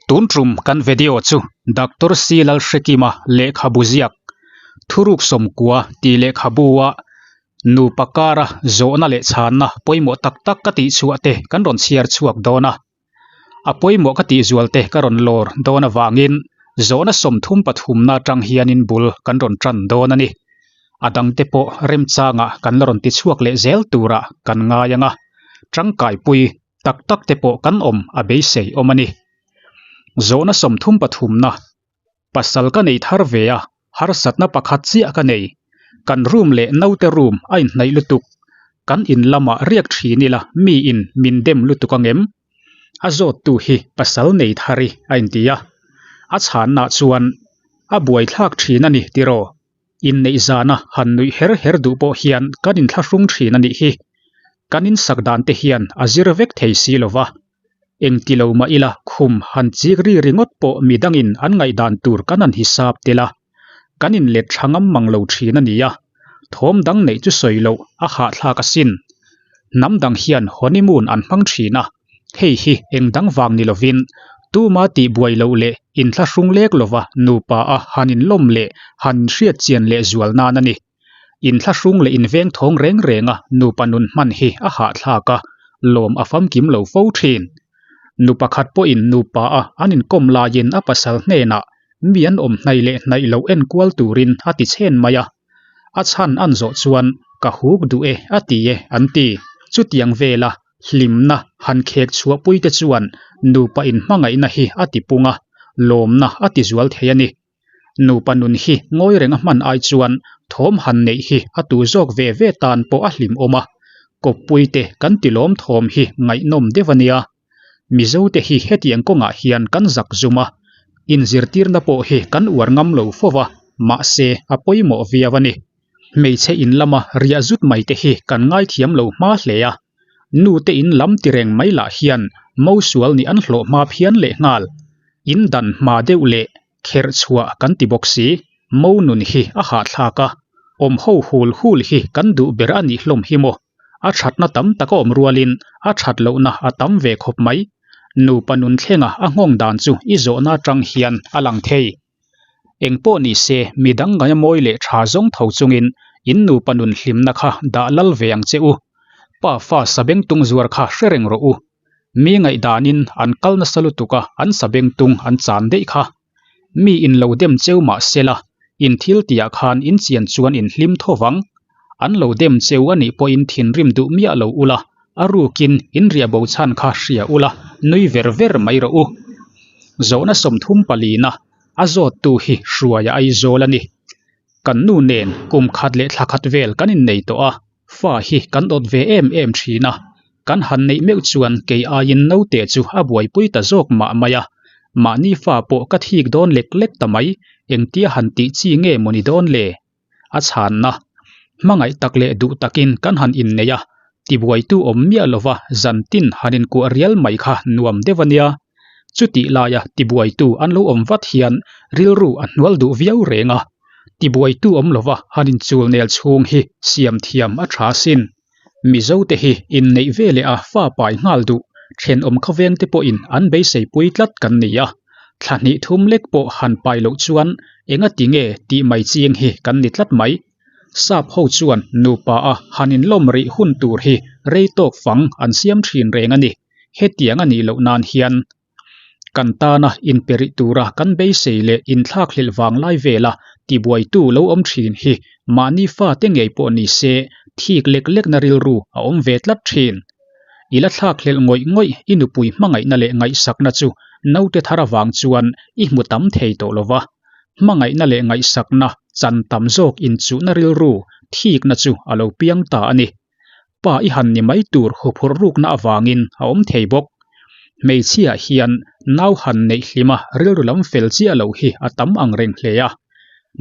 Tun tum kan video chu Doctor C Lalhrekima lehkhabu ziak Thuruk Sawmkua tih lehkhabu a nupa kara zawhna leh chhanna pawimawh tak tak ka tih chhuah te kan rawn chhiar chhuak dawn a. A pawimawh ka tih zual te ka rawn lawr dawn avangin zawhna 33 na atang hianin bul kan rawn tan dawn a ni. A dangte pawh remchangah kan la rawn ti chhuak leh zel turah kan ngai ang a, tangkaipui tak tak te pawh kan awm a beisei awm a ni. Zawhna 33 na pasal ka nei thar ve a, harsatna pakhat chiah ka nei. Kan room leh naute room a inhnaih lutuk. Kan in lamah riak thin ila mi in min dem lutuk angem? A zawttu hi pasal nei thar i a inti a. A chhanna chuan a buaithlak thin a ni tiraw? Inneih zana han nuih her her duh pawh hian kan inthlahrung thin a nih hi. Kan insak dan te hian a zir vek thei si lova. Engti lo mah ila khum han chik ri ringawt pawh midangin an ngaihdan tur kan han hisap tel a, kan inlet tha ngam mang lo thin a nia. Thawm dang neih chu sawi loh a hahthlak asin. Hnam dang hian honeymoon an hmang thin a, hei hi eng dang vang ni lovin tuma tih buai loh leh inthlahrung lek lova nupa a han inlawm leh han inhriat chian leh zual nan a ni. Inthlahrung leh inveng thawng reng renga nupa nun hman hi a hahthlak a, lawm a famkim lo fo thin. Nu pakhat pawhin nupa a an inkawm laiin a pasal hnenah mi an awm hnaih leh hnaih loh enkual turin a ti chhen mai a. A chhan an zawh chuan ka huk duh e a ti e an ti. Chutiang vela hlimna han khek chhuahpui te chuan nupa inhmangaihna hi a ti pung a, lawmna a ti zual thei a ni. Nupa nun hi ngawi reng a hman ai chuan thawm han neih hi a tu zawk ve ve tan pawh a hlim awm a, kawppui te kan ti lawm thawm hi ngaihnawm deuh a nia. Mizo te hi hetiang kawngah hian kan zak zum a, inzirtirna pawh hi kan uar ngam lo fo va, mahse a pawimawh viau a ni. Hmeichhe in lama riah zut mai te hi kan ngaithiam lo hma hle a, Nu te in lam ti reng mai lah hian mosual nih an hlawh hma phian leh nghal. In dan hma deuh leh kherh chhuah kan ti bawk si, mo nun hi a hahthlak a, awm ho hul hul hi kan duh ber a nih hlawm hi maw? A thatna tam tak a awm rualin a that lohna a tam ve khawp mai. Nupa nun thlenga a nghawng dan chu i zawhna atang hian a lang thei. Engpawh ni se, mi dang ngaia mawi leh tha zawng tho chungin in nupa nun hlimna kha dah lal ve ang che u. Pa fa sabengtung zuar kha hre reng rawh u. Mi ngaihdanin an kal nasa lutuk a, an sabengtung an chan daih kha. Mi in lo dem cheu mah sela, in thil tihah khan in chian chuan in hlim tho vang. An lo dem cheu a nih pawhin thinrim duh miah lo ula, a rukin in riah bo chhan kha hria ula, nui ver ver mai rawh u. Zawhna 34 a a zawttu hi Hruaia Aizawl a ni. Kan nu nen kum khat leh thla khat vel kan innei tawh a, fa hi kan awt ve em em thin a, kan han neih meuh chuan kei aiin naute chu a buaipui ta zawk mah mai a, mahni fa pawh ka thik dawn lek lek ta mai, engtia han tih chi nge maw ni dawn le? A chhanna, hmangaih tak leh duh takin kan han innei a, tibuaitu awm miah lova zantin han inkuah rial mai kha nuam deuh a nia. Chutih laia tibuaitu an lo awm vat hian rilru a hnual duh viau reng a, tibuaitu awm lova han inchul nel chhung hi siam thiam a tha sin. Mizote hi inneih ve leh a fa pai nghal duh, thenawm khawvengte pawhin an beiseipui tlat kan ni a, thla hnih thum lek pawh han pai loh chuan enga ti nge tih mai ching hi kan ni tlat mai. Sap ho chuan nupa a han inlawm rih hun tur hi rei tawk fang an siam thin reng a ni. Hetiang a nih loh nan hian kan tana inpe rih tura kan beisei leh inthlakhlelh vang lai vela tibuaitu lo awm thin hi mahni fate ngei pawh ni se thik lek lekna rilru a awm ve tlat thin. I la thlakhlelh ngawih ngawih i nupui hmangaihna leh ngaihsakna chu naute thar avang chuan i hmu tam thei tawh lova. Hmangaihna leh ngaihsakna chan tam zawk inchuhna rilru thikna chu a lo piang ta a ni. Pa i han ni mai tur huphurh rukna avangin a awm thei bawk. Hmeichhia hian nau han neih hlima rilru lam fel chiah loh hi a tam ang reng hle a.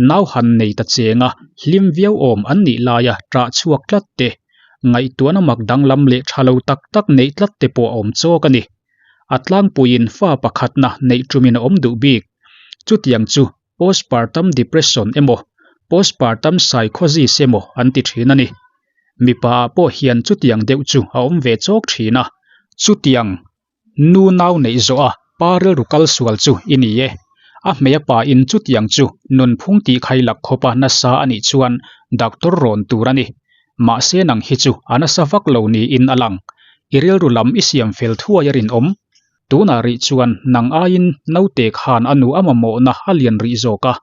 Nau han nei ta chenga hlim viau awm an nih laia ṭah chhuak tlat te, ngaihtuahna mak danglam leh ṭha lo tak tak neih tlat te pawh a awm chawk a ni. A tlangpuiin fa pakhatna neih ṭumin a awm duh bik. Chutiang chu postpartum depression emaw postpartum psychosis emaw an ti thin a ni. Mipa ah pawh hian chutiang deuh chu a awm ve chawk thin a, chutiang nu nau neih zawh a Pa rilru kal sual chu i ni e. A hmei a pa in chutiang chu nunphung tih khailak khawpa nasa a nih chuan doctor rawn tur a ni. Mahse nang hi chu a nasa vak lo niin a lang. I rilru lam i siam fel thuai a rinawm. Tunah rih chuan nang aiin naute khan a nu a mamawhna a lian rih zawk a,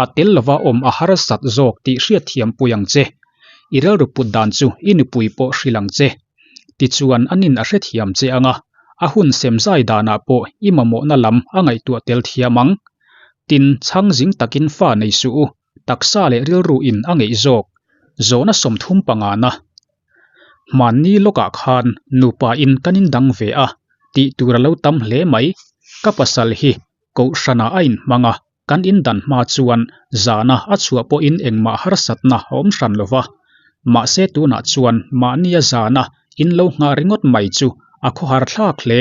a tel lova awm a harsat zawk tih hriatthiam pui ang che. I rilru put dan chu i nupui pawh hrilh ang che. Tichuan a nin a hrethiam che ang a, a hun sem zai danah pawh i mamawhna lam a ngaihtuah tel thiam ang. Tin, chhang zing takin fa nei suh u, taksa leh rilru in a ngeih zawk. Zawhna 35 na. Hmanni lawkah khan nupa in kan indang ve a, tih tur a lo tam hle mai. Ka pasal hi Kohhranah a inhmang a, kan indan hma chuan zana a chhuah pawhin engmah harsatna a awm hran lo va. Mahse tunah chuan mahnia zana in lo nghah ringawt mai chu a khawhar thlak hle.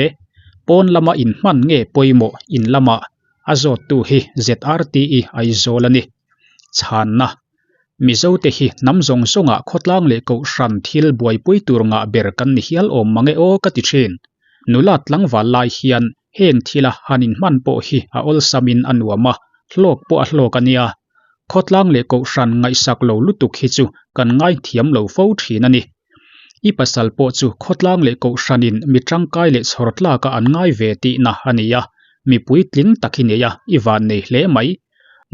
Pawn lama inhman nge pawimawh in lamah a zawttu hi ZRTE Aizawl a ni. Chhanna. Mizote hi hnam zawng zawngah khawtlang leh kohhran thil buaipui tur ngah ber kan ni hial awm mange aw ka ti thin. Nula tlangval lai hian heng thila han inhman pawh hi a awlsamin a nuam a, hlawk pawh a hlawk a nia. Khawtlang leh kohhran ngaihsak lo lutuk hi chu kan ngaithiam lo fo thin a ni. I pasal pawh chu khawtlang leh kohhranin mi tangkai leh chhawr tlaka an ngai ve tihna a ni a, mipui tling tak i nei a, i vannei hle mai.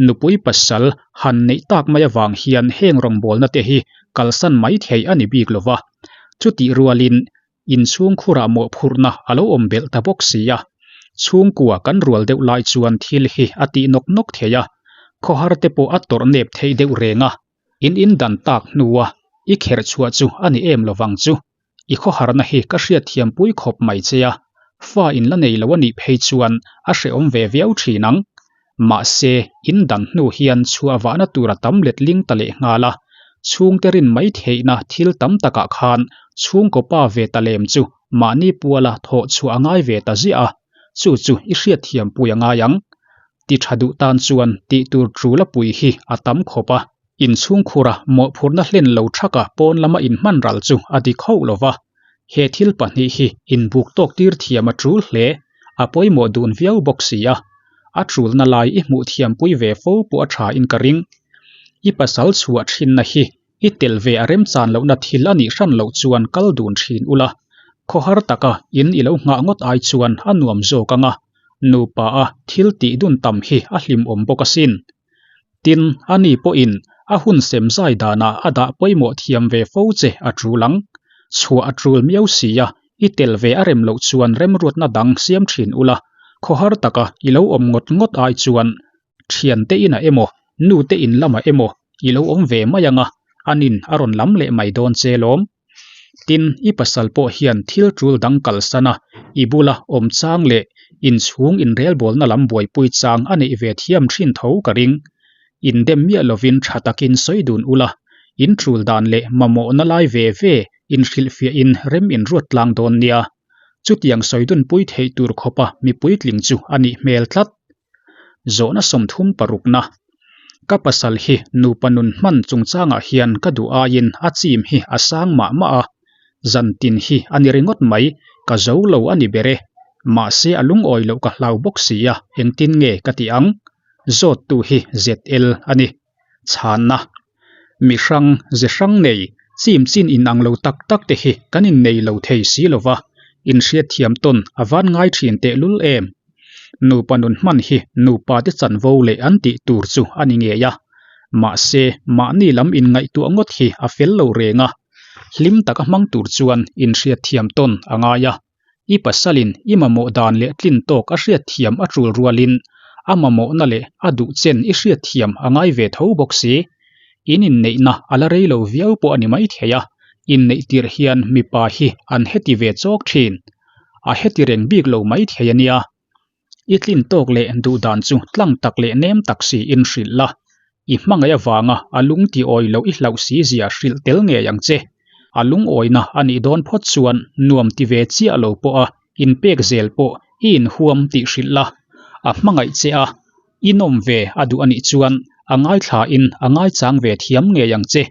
Nupui pasal han neih tak mai avang hian heng rawngbawlna te hi kalsan mai theih a ni bik lo va, chutih rualin inchhungkhurah mawhphurhna a lo awm belh ta bawk si a. Chhungkua kan rual deuh lai chuan thil hi a tih nawk nawk thei a, khawhar te pawh a tawrh nep theih deuh reng a, in indan tak hnua i kherh chhuah chu a ni em lovang chu. I khawharna hi ka hriatthiampui khawp mai che a, fa in la nei lo a nih phei chuan a hrehawm ve viau thin ang. Mahse, in dan hnu hian chhuah vahna tur a tam letling ta leh nghal a, chhungte rin mai theihna thil tam takah khan chhungkaw pa ve ta lem chu mahni puala thawh chhuah a ngai ve ta ziah a, chu chu i hriatthiampui a ngai ang. Ti tha duh tan chuan tih tur tul a pui hi a tam khawp a. Inchhungkhura mawhphurhna hlen lo thaka pawn lama inhman ral chu a dik hauh lo va, he thil pahnih hi inbuk tawk tir thiam a tul hle, a pawimawh dun viau bawk si a, a tulna lai i hmuh thiampui ve fo pawh a tha in ka ring. I pasal chhuah thinna hi i tel ve a remchan lohna thil a nih hran loh chuan kal dun thin ula, khawhar taka in i lo nghah ngawt ai chuan a nuam zawk ang a, nupa a thil tih dun tam hi a hlimawm bawk asin. Tin, ani pawhin a hun sem zai danah a dah pawimawh thiam ve fo che a tul ang. Chhuah a tul miau si a, i tel ve a rem loh chuan remruatna dang siam thin ula, khawhar taka i lo awm ngawt ngawt ai chuan thiante inah emaw, nute in lamah emaw i lo awm ve mai ang a, anin a rawn lam leh mai dawn che lawm. Tin, i pasal pawh hian thil tul dang kalsan a, i bula awm chang leh inchhung inrelbawlna lam buaipui chang a neih ve thiam thin tho ka ring. Indem miah lovin tha takin sawi dun ula, in tul dan leh mamawhna lai ve ve inhrilhfiahin rem inruat tlang dawn nia. Chutiang sawi dunpui theih tur khawpa mipuitling chu a nih hmel tlat. Zawhna 36 na. Ka pasal hi nupa nun hman chungchangah hian ka duh aiin a chim hi a sang mah mah a, zan tin hi a ni ringawt mai, ka zo lo a ni ber e. Mahse a lungawi loh ka hlau bawk si a, engtin nge ka tih ang? Zawttu hi ZL a ni. Chhanna. Mi hrang, ze hrang nei, chim chin inang lo tak tak te hi kan innei lo thei si lo va, inhriatthiam tawn a van ngai thin tehlul em? Nupa nun hman hi nupa te chanvo leh an tih tur chu a ni ngei a. Mahse, mahni lam inngaihtuah ngawt hi a fel lo reng a. Hlim taka hmang tur chuan inhriatthiam tawn a ngai a. I pasalin i mamawh dan leh tlin tawk a hriatthiam a tul rualin a mamawhna leh a duh chen i hriatthiam a ngai ve tho bawk si. In inneihna a la rei lo viau pawh a ni maithei a, inneih tirh hian mipa hi an heti ve chawk thin. A heti reng bik lo maithei a nia. I tlin tawk leh duh dan chu tlang tak leh nem tak siin hrilh la, i hmangaih avanga a lung ti awi loh i hlauh si zia hrilh tel ngei ang che. A lungawina a nih dawn phawt chuan nuam ti ve chiah lo pawha inpek zel pawh i inhuam tih hrilh la, a hmangaih che a, i nawm ve a duh a nih chuan a ngaithlain a ngaichang ve thiam ngei ang che.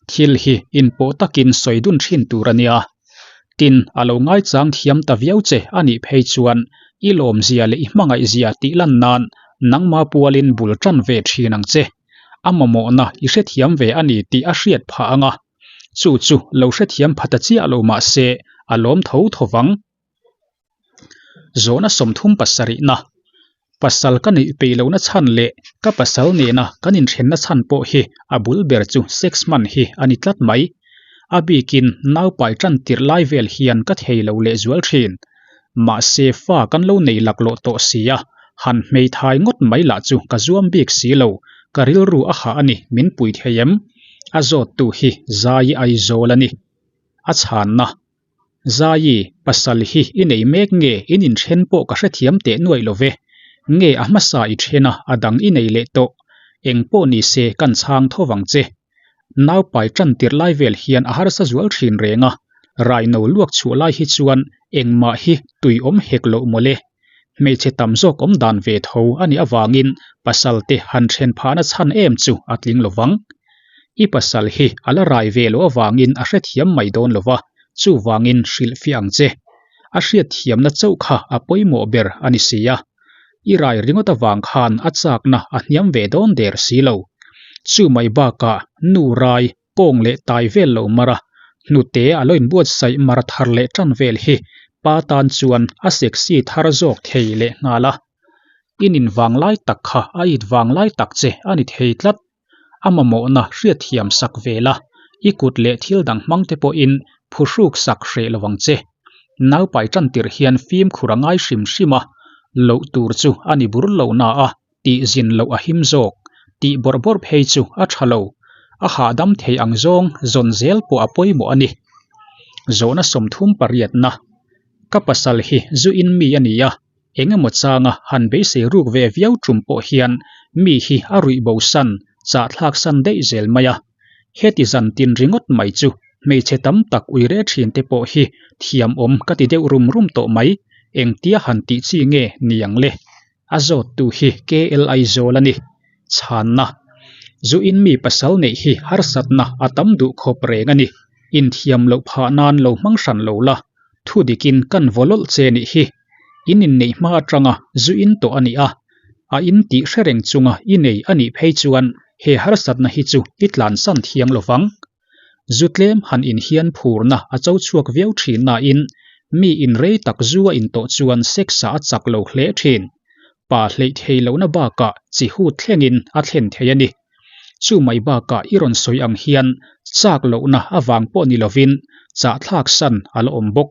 Thil hi inpawh takin sawi dun thin tur a nia. Tin, a lo ngaichang thiam ta viau che a nih phei chuan I lawmzia leh i hmangaihzia tih lan nan nangma pualin bul tan ve thin ang che. A mamawhna i hrethiam ve a ni tih a hriat phah ang a. Chu chu lo hrethiam pha ta chiah lo mah se a lawm tho tho vang. Zawhna 37na Pasal ka neih peih lohna chhan leh ka pasal nena kan inthenna chhan pawh hi a bul ber chu sex hman hi a ni tlat mai. A bikin naupai tan tirh lai vel hian ka thei lo leh zual thin. Mahse fa kan lo nei laklawh tawh si a, han hmeithai ngawt mai lah chu ka zuam bik si lo, ka rilru a hah a ni min pui thei em? A zawttu hi Zaii Aizawl a ni. A chhanna. Zaii, pasal hi i nei mek nge in inthen pawh ka hrethiam teh nuaih lo ve. Nge a hmasa i then a, a dang i nei leh tawh. Eng pawh ni se kan chhang tho vang che. Naupai tan tirh lai vel hian a harsa zual thin reng a, raino luak chhuah lai hi chuan engmah hi tui awm hek loh mawle. Hmeichhe tam zawk awm dan ve tho a nih avangin pasal te han then phahna chhan em chu a tling lo vang. I pasal hi a la rai ve loh avangin a hrethiam mai dawn lo va, chuvangin hrilhfiah ang che. A hriatthiamna chauh kha a pawimawh ber a ni si a. I rai ringawt avang khan a chakna a hniam ve dawn der si lo. Chu mai bakah nu rai kawng leh tai vel lo mar a, hnute a lo inbuatsaih mar thar leh tan vel hi pa tan chuan a sexy thar zawk thei leh nghal a. I nin vang lai tak kha a it vang lai tak che a ni thei tlat. A mamawhna hriatthiam sak ve la, i kut leh thil dang hmang te pawhin phuhruk sak hreh lo ang che. Naupai tan tirh hian fimkhur a ngai hrim hrim a, loh tur chu a ni bur lo na a, tih zin loh a him zawk, tih bawrh bawrh phei chu a tha lo. A hahdam thei ang zawng zawn zel pawh a pawimawh a ni. Zawhna 38na, Ka pasal hi zu in mi a ni a, eng emaw changa han beisei ruk ve viau tum pawh hian mi hi a ruih bo san, chahthlak san daih zel mai a. Heti zan tin ringawt mai chu hmeichhe tam tak uire thin te pawh hi thiamawm ka ti deuh rum rum tawh mai, engtia han tih chi nge ni ang le? A zawttu hi KL Aizawl a ni. Chhanna, Zu in mi pasal neih hi harsatna a tam duh khawp reng a ni. Inthiam loh phah nan lo hmang hran lo la, thu dikin kan vaw lawlh che nih hi. In inneih hma atanga zu in tawh a ni a, a in tih hre reng chunga i nei a nih phei chuan he harsatna hi chu i tlansan thiang lo vang. Zu tlem han in hian phurna a cho chhuak viau thin nain mi in rei tak zu a in tawh chuan sex-ah a chak lo hle thin. Pa hleih thei lohna bakah chi hut thlengin a thlen thei a ni. Chu mai bakah i rawn sawi ang hian chak lohna avang pawh ni lovin chahthlak san a la awm bawk.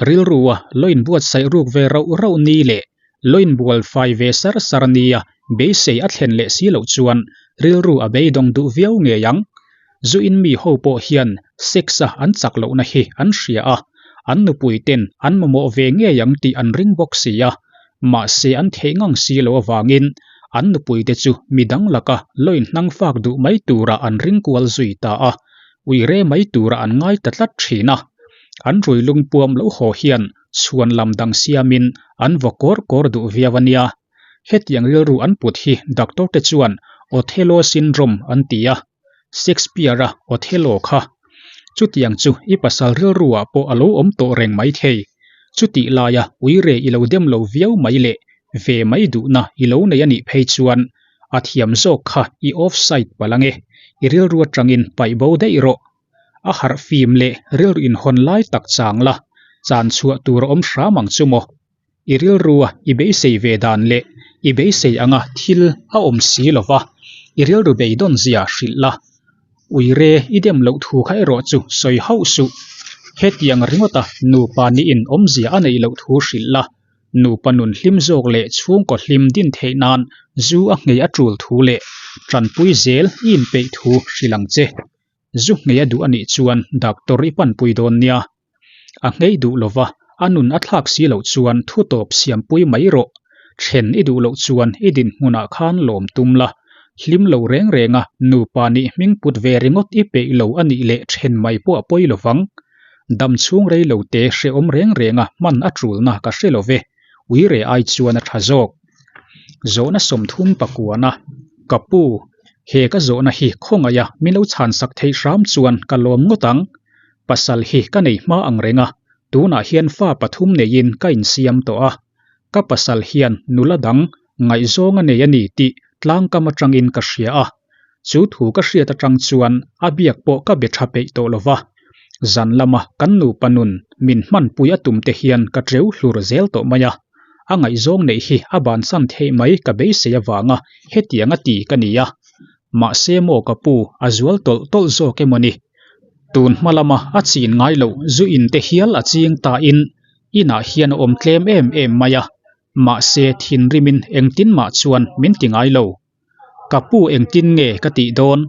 Rilrua lo inbuatsaih ruk ve rauh rauh ni leh lo inbual fai ve sar sar nia beisei a thlen leh si loh chuan rilru a beidawng duh viau ngei ang. Zu in mi ho pawh hian sex-a an chak lohna hi an hria a, an nupui ten an mamawh ve ngei ang tih an ring bawk si a, mahse an theih ngang si loh avangin an nupui te chu midang laka lo inhnang fak duh mai turah an ring kual zui ta a, uire mai turah an ngai ta tlat thin a. An rui lungpuam lo haw hian chhuan lam dang siamin an vaw kawr kawr duh viau a nia. Hetiang rilru an put hi doctor te chuan Othello syndrome an ti a, Shakespeare-a Othello kha. Chutiang chu i pasal rilruah pawh a lo awm tawh reng mai thei. Chutih laia uire i lo dem lo viau mai leh ve mai duhna i lo nei a nih phei chuan a thiam zawk kha i offside palh ange, i rilru atangin paih bo daih rawh. A harh fim leh rilru inhawn lai tak chang la, chan chhuah tur a awm hram ang chu maw? I rilrua i beisei ve dan leh i beisei anga thil a awm si lo va, i rilru beidawn zia hrilh la. Uire i dem loh thu kha erawh chu sawi hauh suh. Hetiang ringawta nupa niin awmzia a neih loh thu hrilh la, nupa nun hlim zawk leh chhungkaw hlim din theih nan zu a nghei a tul thu leh tanpui zel i inpeih thu hrilh ang che. Zu nghei a duh a nih chuan doctor i panpui dawn nia. A nghei duh lo va, a nun a thlak si loh chuan thu tawp siampui mai rawh. Then i duh loh chuan i dinhmunah khan lawm tum la. Hlim lo reng renga nupa nih hming put ve ringawt i peih lo a nih leh then mai pawh a pawi lo vang. Dam chhung rei lo te hrehawm reng renga hman a tulna ka hre lo ve, uire ai chuan a tha zawk. Zawhna 39a, Ka pu, he ka zawhna hi khawngaih a min lo chhansak theih hram chuan ka lawm ngawt ang. Pasal hi ka nei hma ang reng a, tunah hian fa pathum neiin ka insiam tawh a. Ka pasal hian nula dang ngaihzawng a nei a ni tih tlangkam atangin ka hria a. Chu thu ka hriat atang chuan a biak pawh ka be tha peih tawh lo va. Zan lama kan nupa nun min hmanpui a tum te hian ka tleu hlur zel tawh mai a. A ngaihzawng neih hi a bansan theih mai ka beisei avanga hetiang a ti ka ni a. Mahse maw ka pu a zual tawlh tawlh zawk emaw ni? Tun hma lama a chin ngai loh zu in te hial a ching ta in inah hian a awm tlem em em mai a. Mahse thinrimin engtin mah chuan min ti ngai lo. Ka pu engtin nge ka tih dawn?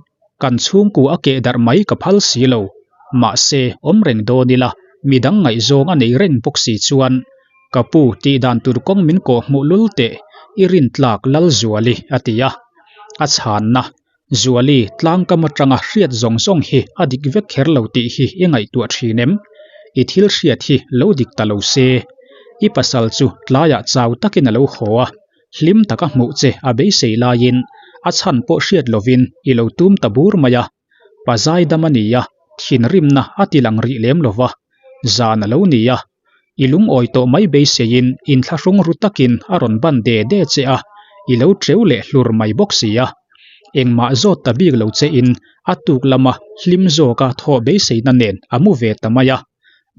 Kan chhungku a keh darh mai ka phal si lo. Mahse awm reng dawn ila midang ngaihzawng a nei reng bawk si chuan Ka pu tih dan tur kawng min kawh hmuh lul teh i rintlak Lalzuali a ti a. A chhanna, Zuali tlangkam atanga hriat zawng zawng hi a dik vek kher lo tih hi i ngaihtuah thin em? I thil hriat hi lo dik ta lo se. I pasal chu tlaiah chau takin a lo haw a, hlim taka hmuh che a beisei laiin a chhan pawh hriat lovin i lo tum ta bur mai a. Pa zaidam a ni a, thinrimna a ti lang rih lem lo va, zan a lo ni a. I lungawi tawh mai beiseiin inthlahrung ru takin a rawn ban de de che a, i lo ṭeu leh hlur mai bawk si a. Engmah zawt ta bik lo chein a tuk lama hlim zawka thawh beiseina nen a mu ve ta mai a.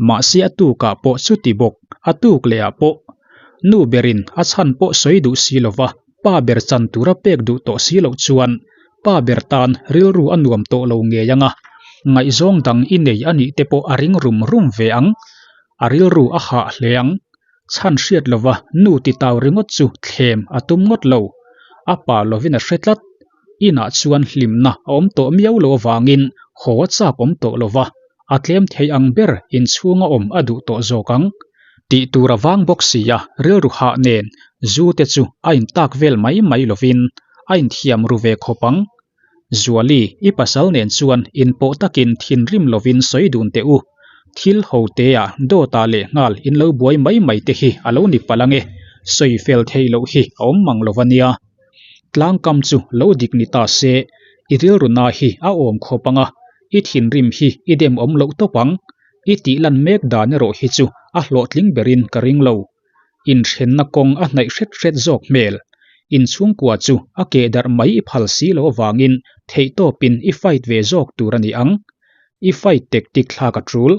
Mahse a tukah pawh chuti bawk, a tuk lehah pawh nu berin a chhan pawh sawi duh si lova pa ber chan tura pek duh tawh si loh chuan pa ber tan rilru a nuam tawh lo ngei ang a, ngaihzawng dang i nei a nih te pawh a ring rum rum ve ang, a rilru a hah hle ang. Chhan hriat lova nu titau ringawt chu thlem a tum ngawt lo, a pa lovin a hre tlat. Inah chuan hlimna a awm tawh miau lo avangin haw a chak awm tawh lo va, a tlem thei ang ber inchhunga awm a duh tawh zawk ang. Tih tur a vang bawk si a, rilru hah nen zu te chu a intak vel mai mai lovin a inthiam ru ve khawp ang. Zuali, i pasal nen chuan inpawh takin thinrim lovin sawi dun teh u. Thil ho tea dawtah leh nghal in lo buai mai mai te hi a lo ni palh ange, sawi fel theih loh hi a awm mang lo va nia. Tlangkam chu lo dik ni ta se, i rilru na hi a awm khawp ang a, i thinrim hi i dem awm loh tawp ang. I tih lan mek dan erawh hi chu a hlawhtling berin ka ring lo. Inhrenna kawng a hnaih hret hret zawk hmel. Inchhungkua chu a keh darh mai i phal si lo avangin theihtawpin i fight ve zawk tur a ni ang. I fight tactic thlak a tul.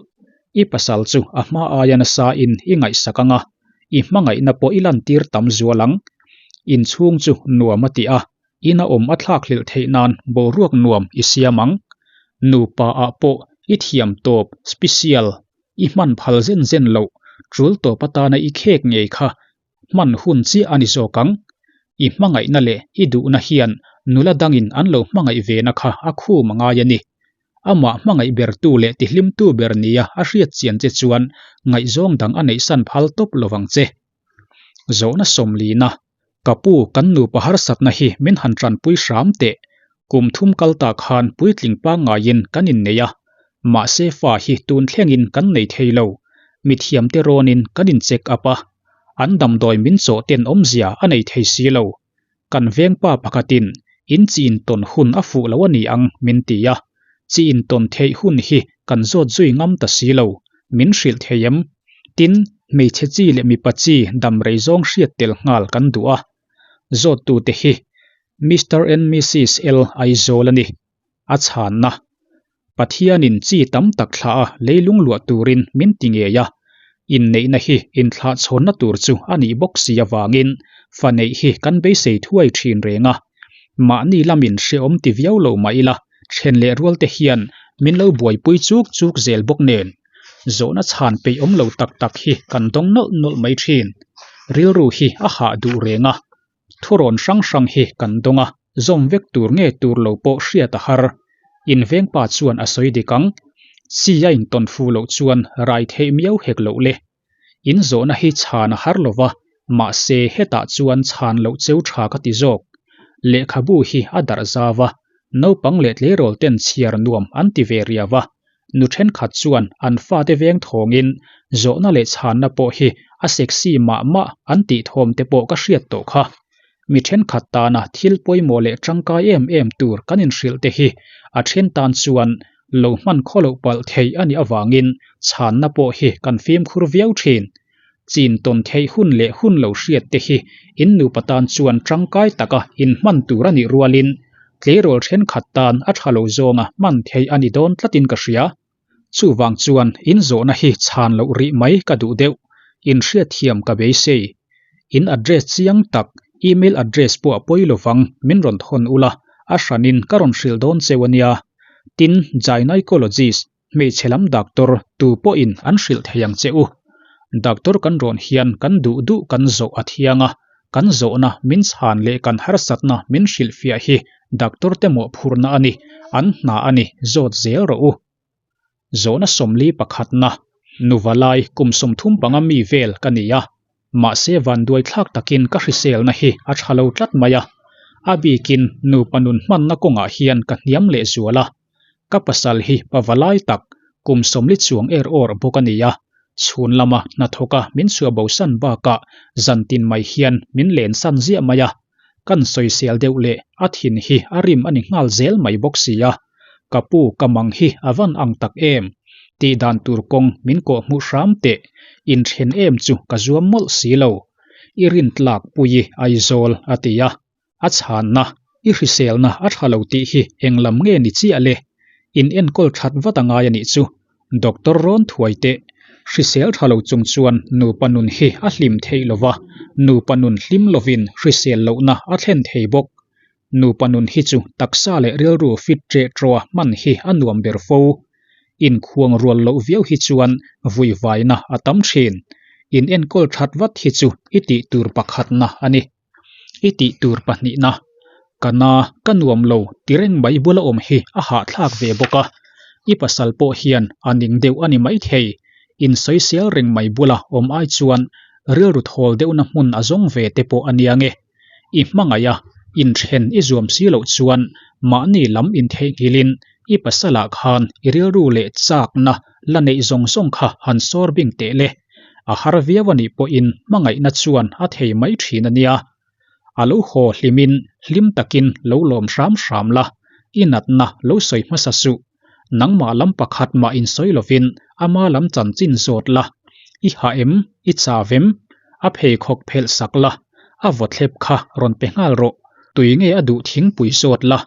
I pasal chu a hma aia nasa in i ngaihsak ang a, i hmangaihna pawh i lantir tam zual ang. Inchhung chu nuam a ti a, ina awm a thlak hlelh theih nan boruak nuam i siam ang. Nupa ah pawh i thiam tawp special i hman phal zen zen loh tul tawp atana i khek ngei kha hman hun chiah a ni zawk ang. I hmangaihna leh i duhna hian nula dangin an lo hmangaih vena kha a khum a ngai a ni. Amah hmangaih bertu leh tihlimtu ber nia a hriat chian che chuan ngaihzawng dang a neihsan phal tawp lovang che. Zawhna sawmlina, Ka pu, kan nupa harsatna hi min han tanpui hram teh. Kum thum kal ta khan puitling pangngaiin kan innei a, mahse fa hi tun thlengin kan nei thei lo. Mithiamte rawnin kan in check up a, an damdawi min chawh ten awmzia a nei thei si lo. Kan vengpa pakhatin in chi intawn hun a fuh lo a ni ang min ti a, chi intawn theih hun hi kan zawt zui ngam ta si lo, min hrilh thei em? Tin, hmeichhe chi leh mipa chi dam rei zawng hriat tel nghal kan duh a. Zawttute hi Mister and Missis L Aizawl a ni. A chhanna, Pathianin chi tam tak thlah a leilung luah turin min ti ngei a, inneihna hi inthlahchhawnna tur chu a nih bawk si avangin fa neih hi kan beisei thuai thin reng a. Mahni lamin hrehawm ti viau lo mah ila, then leh rualte hian min lo buaipui chuk chuk zel bawk nen, zawhna chhan peih awm lo tak tak hi kan dawng nawlh nawlh mai thin. Rilru hi a hah duh reng a, Thurawn hrang hrang hi kan dawng a, zawm vek tur nge tur lo pawh hriat a har. Invengpa chuan a sawi dik ang. Chi a intawn fu loh chuan rai theih miau hek loh le. In zawhna hi chhan a har lo va, mahse hetah chuan chhan loh cheu tha ka ti zawk. Lehkhabu hi a darh zau a, naupang leh tleirawl ten chhiar nuam an ti ve riau a, Nu thenkhat chuan an fate veng thawngin zawhna leh chhanna pawh hi a sexy mah mah an tih thawm te pawh ka hriat tawh kha. Mi thenkhat tana thil pawimawh leh tangkai em em tur kan inhrilh te hi a then tan chuan lo hman khaw loh palh theih a nih avangin chhanna pawh hi kan fimkhur viau thin. Chin tawn theih hun leh hun lo hriat te hi in nupa tan chuan tangkai taka inhman tur a nih rualin tleirawl thenkhat tan a tha lo zawnga hman theih a ni dawn tlatin ka hria. Chuvang chuan in zawhna hi chhan loh rih mai ka duh deuh, in hriatthiam ka beisei. In address chiang tak, email address pawh a pawi lovang min rawn thawn ula, a hranin ka rawn hrilh dawn cheu a nia. Tin, gynaecologist, hmeichhe lam doctor, tu pawhin an hrilh thei ang che u. Doctor kan rawn hian kan duh duh kan zawh a thiang a, kan zawhna min chhan leh kan harsatna min hrilhfiah hi doctor te mawhphurhna a ni, an hna a ni, zawt zel rawh u. Zawhna 41 pakhatna, Nuvalai kum 35 mi vel ka ni a, mahse vanduai thlak takin ka hriselna hi a tha lo tlat mai a, a bikin nupa nun hmanna kawngah hian ka hniam leh zual a, ka pasal hi pavalai tak kum 40 chuang er awr bawk a ni a, chhun lama hnathawka min chhuah bosan bakah zantin mai hian min lensan ziah mai a. Kan sawisel deuh leh a thin hi a rim a ni nghal zel mai bawk si a, ka pu ka mang hi a van ang tak em? Tih dan tur kawng min kawh hmuh hram teh, inthen em chu ka zuam mawlh si lo. I rintlak pui Aizawl a ti a, a chhanna, i hriselna a tha lo tih hi eng lam nge ni chiah le? In enkawl that vat a ngai a nih chu. Doctor rawn thuai teh. Hrisel tha lo chung chuan nupa nun hi a hlim theih lo va, nupa nun hlim lovin hrisel lohna a thlen thei bawk. Nupa nun hi chu taksa leh rilru fit ṭeh ṭawha hman hi a nuam ber fo. Inkhuang rual loh viau hi chuan vuivaina a tam ṭhin. In enkawl ṭhat vat hi chu i tih tur pakhatna a ni. I tih tur pahnihna, Ka na, ka nuam lo ti reng mai bula awm hi a hahthlak ve bawk a, i pasal pawh hian a ning deuh a ni maithei. Insawisel reng mai bula awm ai chuan rilru thawl deuhna hmun a zawng ve te pawh a nia nge. I hmangaih a, inthen i zuam si loh chuan mahni lam intheihnghilhin i pasalah khan i rilru leh chakna la neih zawng zawng kha han sawr bing teh le. A har viau a nih pawhin hmangaihna chuan a thei mai thin a nia. A lo haw hlimin hlim takin lo lawm hram hram la, i natna lo sawi hmasa suh. Nangmah lam pakhat mah insawi lovin ama lam chanchin zawt la. I hah em? I chau em? A pheikhawk phelh sak la, a vawthlep kha rawn pe nghal rawh. Tui nge a duh thingpui zawt la,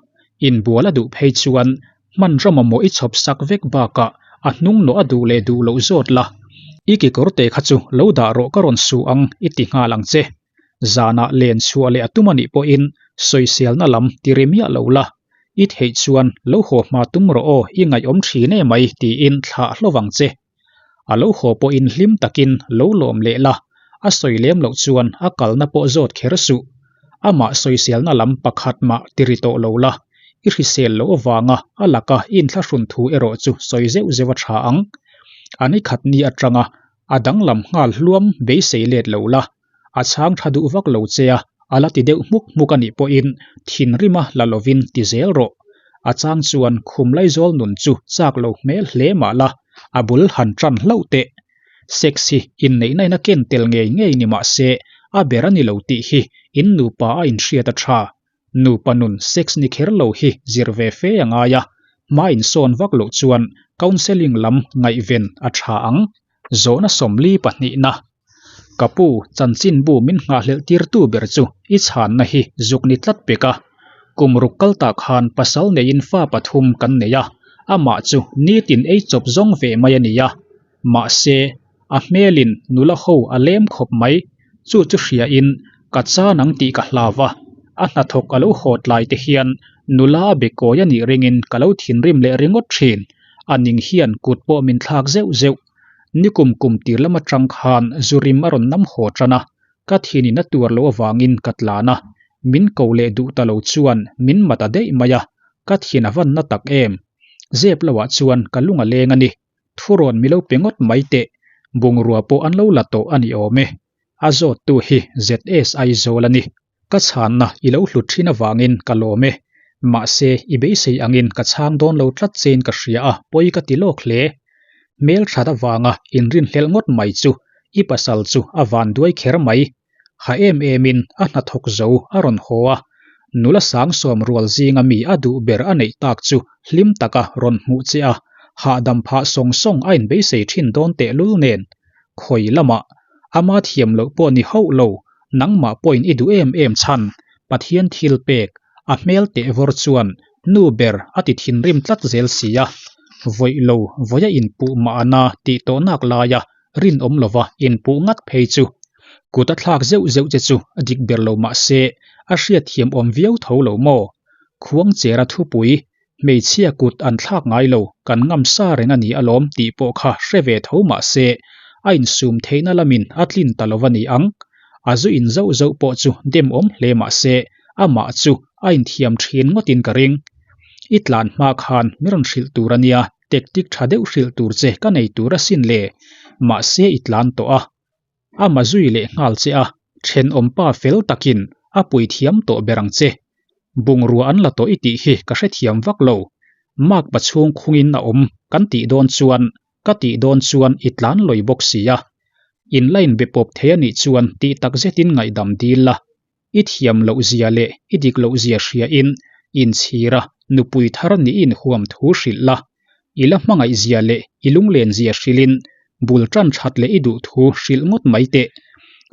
inbual a duh phei chuan Hmanraw mamawh i chhawp sak vek bakah a hnung nawh a duh leh duh loh zawt la. I kekawr te kha chu lo dah rawh ka rawn su ang i ti nghal ang che. Zanah len chhuah leh a tum a nih pawhin sawiselna lam ti ri miah lo la. I theih chuan lo haw hma tum rawh aw i ngaihawm thin e mai tiin thlah hlawv ang che. A lo haw pawhin hlim takin lo lawm leh la, a sawi lem loh chuan a kalna pawh zawt kher suh. Amah sawiselna lam pakhat mah ti ri tawh lo la, i hrisel loh avanga a laka i inthlahrun thu erawh chu sawi zeuh zeuh a tha ang. A ni khat ni atanga a danglam nghal hluam beisei let lo la, a chhang tha duh vak lo che a, a la ti deuh hmuk hmuk a nih pawhin thinrima la lovin ti zel rawh. A chang chuan khum laizawl nun chu chak lo hmel hle mah la, a bul han tan hlauh teh. Sex hi inneihna in a ken tel ngei ngei ni mah se, a ber a ni lo tih hi in nupa a inhriat a tha. Nupa nun sex ni kher lo hi zir ve fe a ngai a, hma insawn vak loh chuan counselling lam ngaihven a tha ang. Zawhna 42na, Ka pu, chanchinbu min nghahhlelh tirtu ber chu i chhanna hi zuk ni tlat pek a. Kum ruk kal tah khan pasal neiin fa pathum kan nei a, amah chu nitin ei chawp zawng ve mai a ni a. Mahse, a hmelin nula ho a lem khawp mai, chu chu hriain ka chan ang tih ka hlau a, a hnathawk a lo haw tlai te hian nula a be kawi a nih ringin ka lo thinrim leh ringawt thin, a ning hian kut pawh min thlak zeuh zeuh. Nikum kum tir lam atang khan zu rim a rawn nam haw tan a, ka thinin a tuar loh avangin ka tlan a, min ko leh duh ta lo chuan min mat a daih mai a, ka thin a van na tak em. Zep lohah chuan ka lung a leng a ni. Thurawn mi lo pe ngawt mai teh, bungrua pawh an lo la tawh a ni awm e. A zawttu hi ZS Aizawl a ni. Ka chhanna i lo hlut thin avangin ka lawm e. Mahse, i beisei angin ka chhang dawn lo tlat chein ka hria a, pawi ka ti lawk hle. Hmel that avanga inrinhlelh ngawt mai chu i pasal chu a van duai kher mai. Ha em emin a hnathawk zo a rawn haw a, nula sang sawm rual zinga mi a duh ber a neih tak chu hlim taka rawn hmuh che a, hahdam phah sawng sawng a inbeisei thin dawn tehlul nen. Khawi lamah. Ama thiam loh pawh ni hauh lo, nangmah pawhin i duh em em chhan, Pathian thil pek, a hmel teh vawr chuan nu ber a ti thinrim tlat zel si a. Vawih lo, vawia inpuh mah ana tih tawh nak laia rinawm lova inpuh ngat phei chu kut a thlak zeuh zeuh che chu a dik ber lo mah se a hriatthiam awm viau tho lo maw? Khuangchera thupui Hmeichhia kut an thlak ngai lo, kan ngam sa reng a ni alawm tih pawh kha hre ve tho mah se, a insum theihna lamin a tlin ta lo a ni ang. A zu in zauh zauh pawh chu demawm hle mah se, amah chu a inthiam thin ngawtin ka ring. I tlan hma khan mi rawn hrilh tur a nia, tactic tha deuh hrilh tur che ka nei tur asin le. Mahse i tlan tawh a. Ama zui leh nghal che a, thenawmpa fel takin a pui thiam tawh ber ang che. Bungrua an la tawh i tih hi ka hrethiam vak lo. Makpa chhung khungin a awm kan tih dawn chuan ka tih dawn chuan i tlan lawi bawk si a. In la inbe pawp thei a nih chuan tih tak zetin ngaihdam dil la. I thiam loh zia leh i dik loh zia hria in inchhir a, nupui thar nih i inhuam thu hrilh la. I la hmangaih zia leh i lunglen zia hrilhin bul tan that leh i duh thu hrilh ngawt mai teh.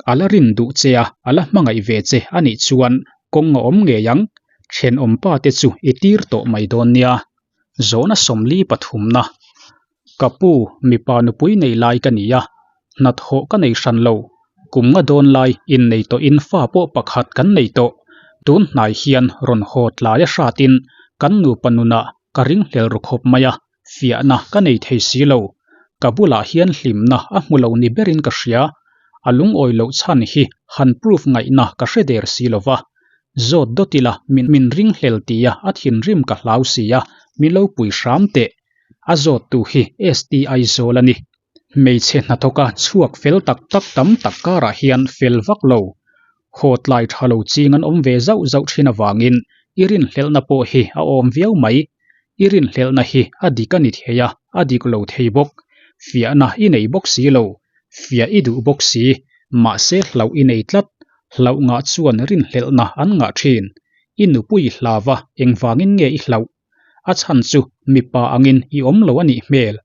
A la rin duh che a, a la hmangaih ve che a nih chuan kawng a awm ngei ang. Thenawmpa te chu i tir tawh mai dawn nia. Zawhna 43 na. Ka pu, mipa nupui nei lai ka ni a, hnathawh ka nei hran lo. Kum nga dawn lai innei tawhin fa pawh pakhat kan nei tawh. Tun hnai hian rawn haw tlai a hratin kan nupa nunah ka ringhlel ru khawp mai a, fiahna ka nei thei si lo. Ka bulah hian hlimna a hmu lo ni berin ka hria. A lungawi loh chhan hi han proof ngaihna ka hre der si lo va. Zawt dawt ila min ringhlel tia a thinrim ka hlau si a, min lo pui hram teh. A zawttu hi ST Aizawl a ni. Hmeichhe hnathawka chhuak fel tak tak tam tak karah hian fel vak lo. Haw tlai tha lo ching an awm ve zauh zauh thin avangin i rinhlelhna pawh hi a awm viau mai. I rinhlelhna hi a dik a ni thei a, a dik lo thei bawk. Fiahna i nei bawk si lo. Fiah i duh bawk si. Mahse hlauh i nei tlat. Hlauh ngah chuan rinhlelhna an ngah thin. I nupui i hlau a, engvangin nge i hlauh? A chhan chu mipa angin i awm lo a nih hmel.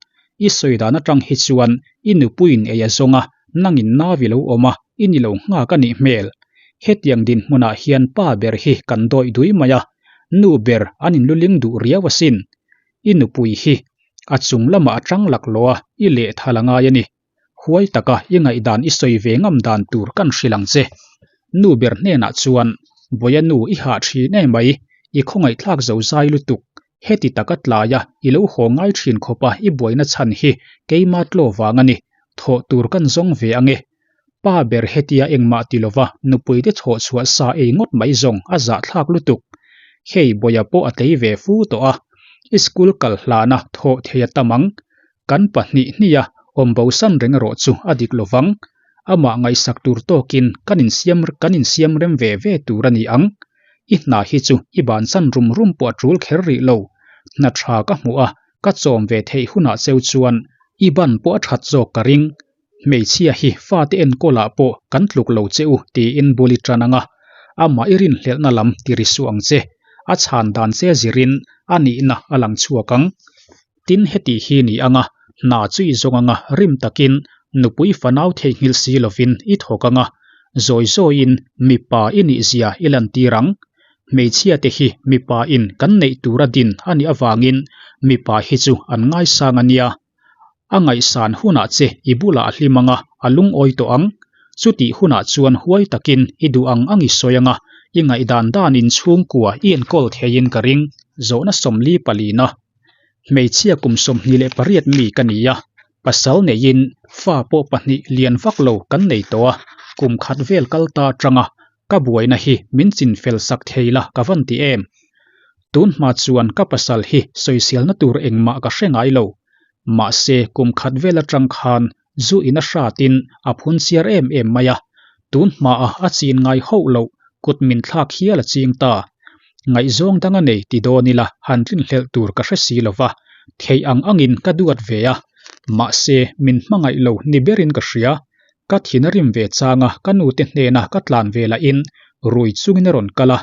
I sawi dan atang hi chuan i nupuiin ei a zawng a, nangin nau i lo awm a, i ni lo nghak a nih hmel. Hetiang dinhmunah hian pa ber hi kan dawih dui mai a, nu ber an inluling duh riau asin. I nupui hi a chung lamah a tang laklawh a, i lehthal a ngai a ni. Huai taka i ngaihdan i sawi ve ngam dan tur kan hrilh ang che. Nu ber hnenah chuan, Bawia nu i hah thin em mai, i khawngaihthlak zo zai lutuk. Heti taka tlaia i lo haw ngai thin khawpa i buaina chhan hi keima tlaw vang a ni, thawh tur kan zawng ve ang e. Pa ber hetia engmah ti lova nupuite chhawh chhuah sa ei ngawt mai zawng a zahthlak lutuk. Hei Bawia pawh a tlei ve fu tawh a, i school kal hlana thawh thei a tam ang. Kan pahnih hnih a awm bosan reng erawh chu a dik lo vang. Amah ngaihsak tur tawkin kan insiam kan insiam rem ve ve tur a ni ang. I hna hi chu i bansan rum rum pawh a tul kher rih lo. Hna tha ka hmuh a, ka chawm ve theih hunah cheu chuan i ban pawh a that zawk ka ring. Hmeichhia hi fate enkawlah pawh kan tluk lo che u tiin bul i tan ang a, amah i rinhlelhna lam ti ri suh ang che. A chhan dan che zirin a nihna a lang chhuak ang. Tin heti hi ni ang a, hna chu i zawng ang a, rim takin nupui fanau theihnghilh si lovin i thawk ang a, zawi zawiin mipa i nihzia i lantir ang. Hmeichhia te hi mipa in kan neih tura din a nih avangin mipa hi chu an ngaisang a nia. A ngaihsan hunah che i bulah a hlim ang a, a lungawi tawh ang. Chutih hunah chuan huai takin i duh ang ang i sawi ang a, i ngaihdan danin chhungkua i enkawl theiin ka ring. Zawhna 44 na. Hmeichhia kum 28 mi ka ni a, pasal neiin fa pawh pahnih lian vak lo kan nei tawh a, kum khat vel kal ta atanga ka buaina hi min chinfel sak thei la ka van ti em? Tun hma chuan ka pasal hi sawiselna tur engmah ka hre ngai lo. Mahse kum khat vel atang khan zu in a hratin a phun chiar em em mai a, tun hmaa a chin ngai hauh loh kut min thlak hial a ching ta. Ngaihzawng dang a nei ti dawn ila han rinhlelh tur ka hre si lo va, theih ang angin ka duat ve a, mahse min hmangaih lo ni berin ka hria. Ka thin a rim ve chang a, ka nute hnena ka tlan ve lahin rui chungin a rawn kal a,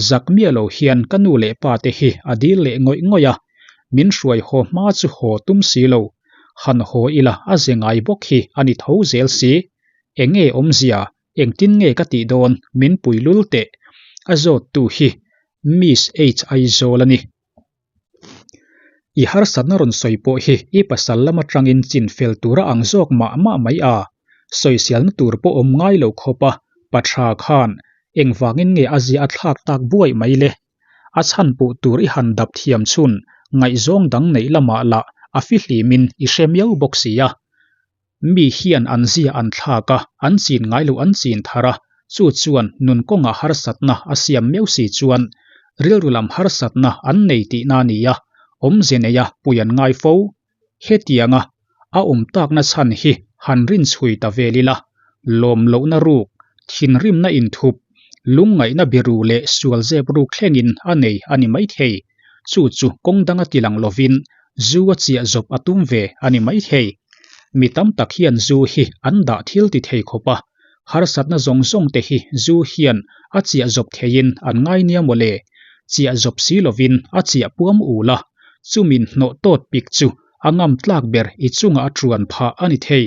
zak miah lo hian ka nu leh pa te hi a dil leh ngawih ngawih a, min hruai haw hma chu haw tum si lo, han haw ila a ze ngai bawk hi a ni tho zel si. Enge awmzia, engtin nge ka tih dawn, min pui lul teh. A zawttu hi Miss H Aizawl a ni. I harsatna rawn sawi pawh hi i pasal lam atangin chin fel tura ang zawk mah mah mai a, sawiselna tur pawh awm ngai lo khawp a, pa tha khan engvangin nge a zia a thlak tak buaih mai le? A chhan puh tur i han dap thiam chhun ngaihzawng dang neih lamah lah a fihlimin i hre miau bawk si a. Mi hian an zia an thlak a, an chin ngai lo an chin thar a, chu chuan nun kawngah harsatna a siam miau si chuan rilru lam harsatna an nei tihna a ni a, awmze neia pui an ngai fo. Hetianga a awm takna chhan hi han rinchhui ta vel ila, lawm lohna ruk, thinrimna inthup, lungngaihna biru leh sual zep ruk thlengin a nei a ni maithei. Chu chu kawng danga tilang lovin zu a chiah zawp a tum ve a ni maithei. Mi tam tak hian zu hi an dah thil ti thei khawp a, harsatna zawng zawng te hi zu hian a chiah zawp theiin an ngai nia maw le. Chiah zawp si lovin a chiah puam ul a, chumin hnawh tawt pik chu a ngam tlak ber i chungah a tuan phah a ni thei.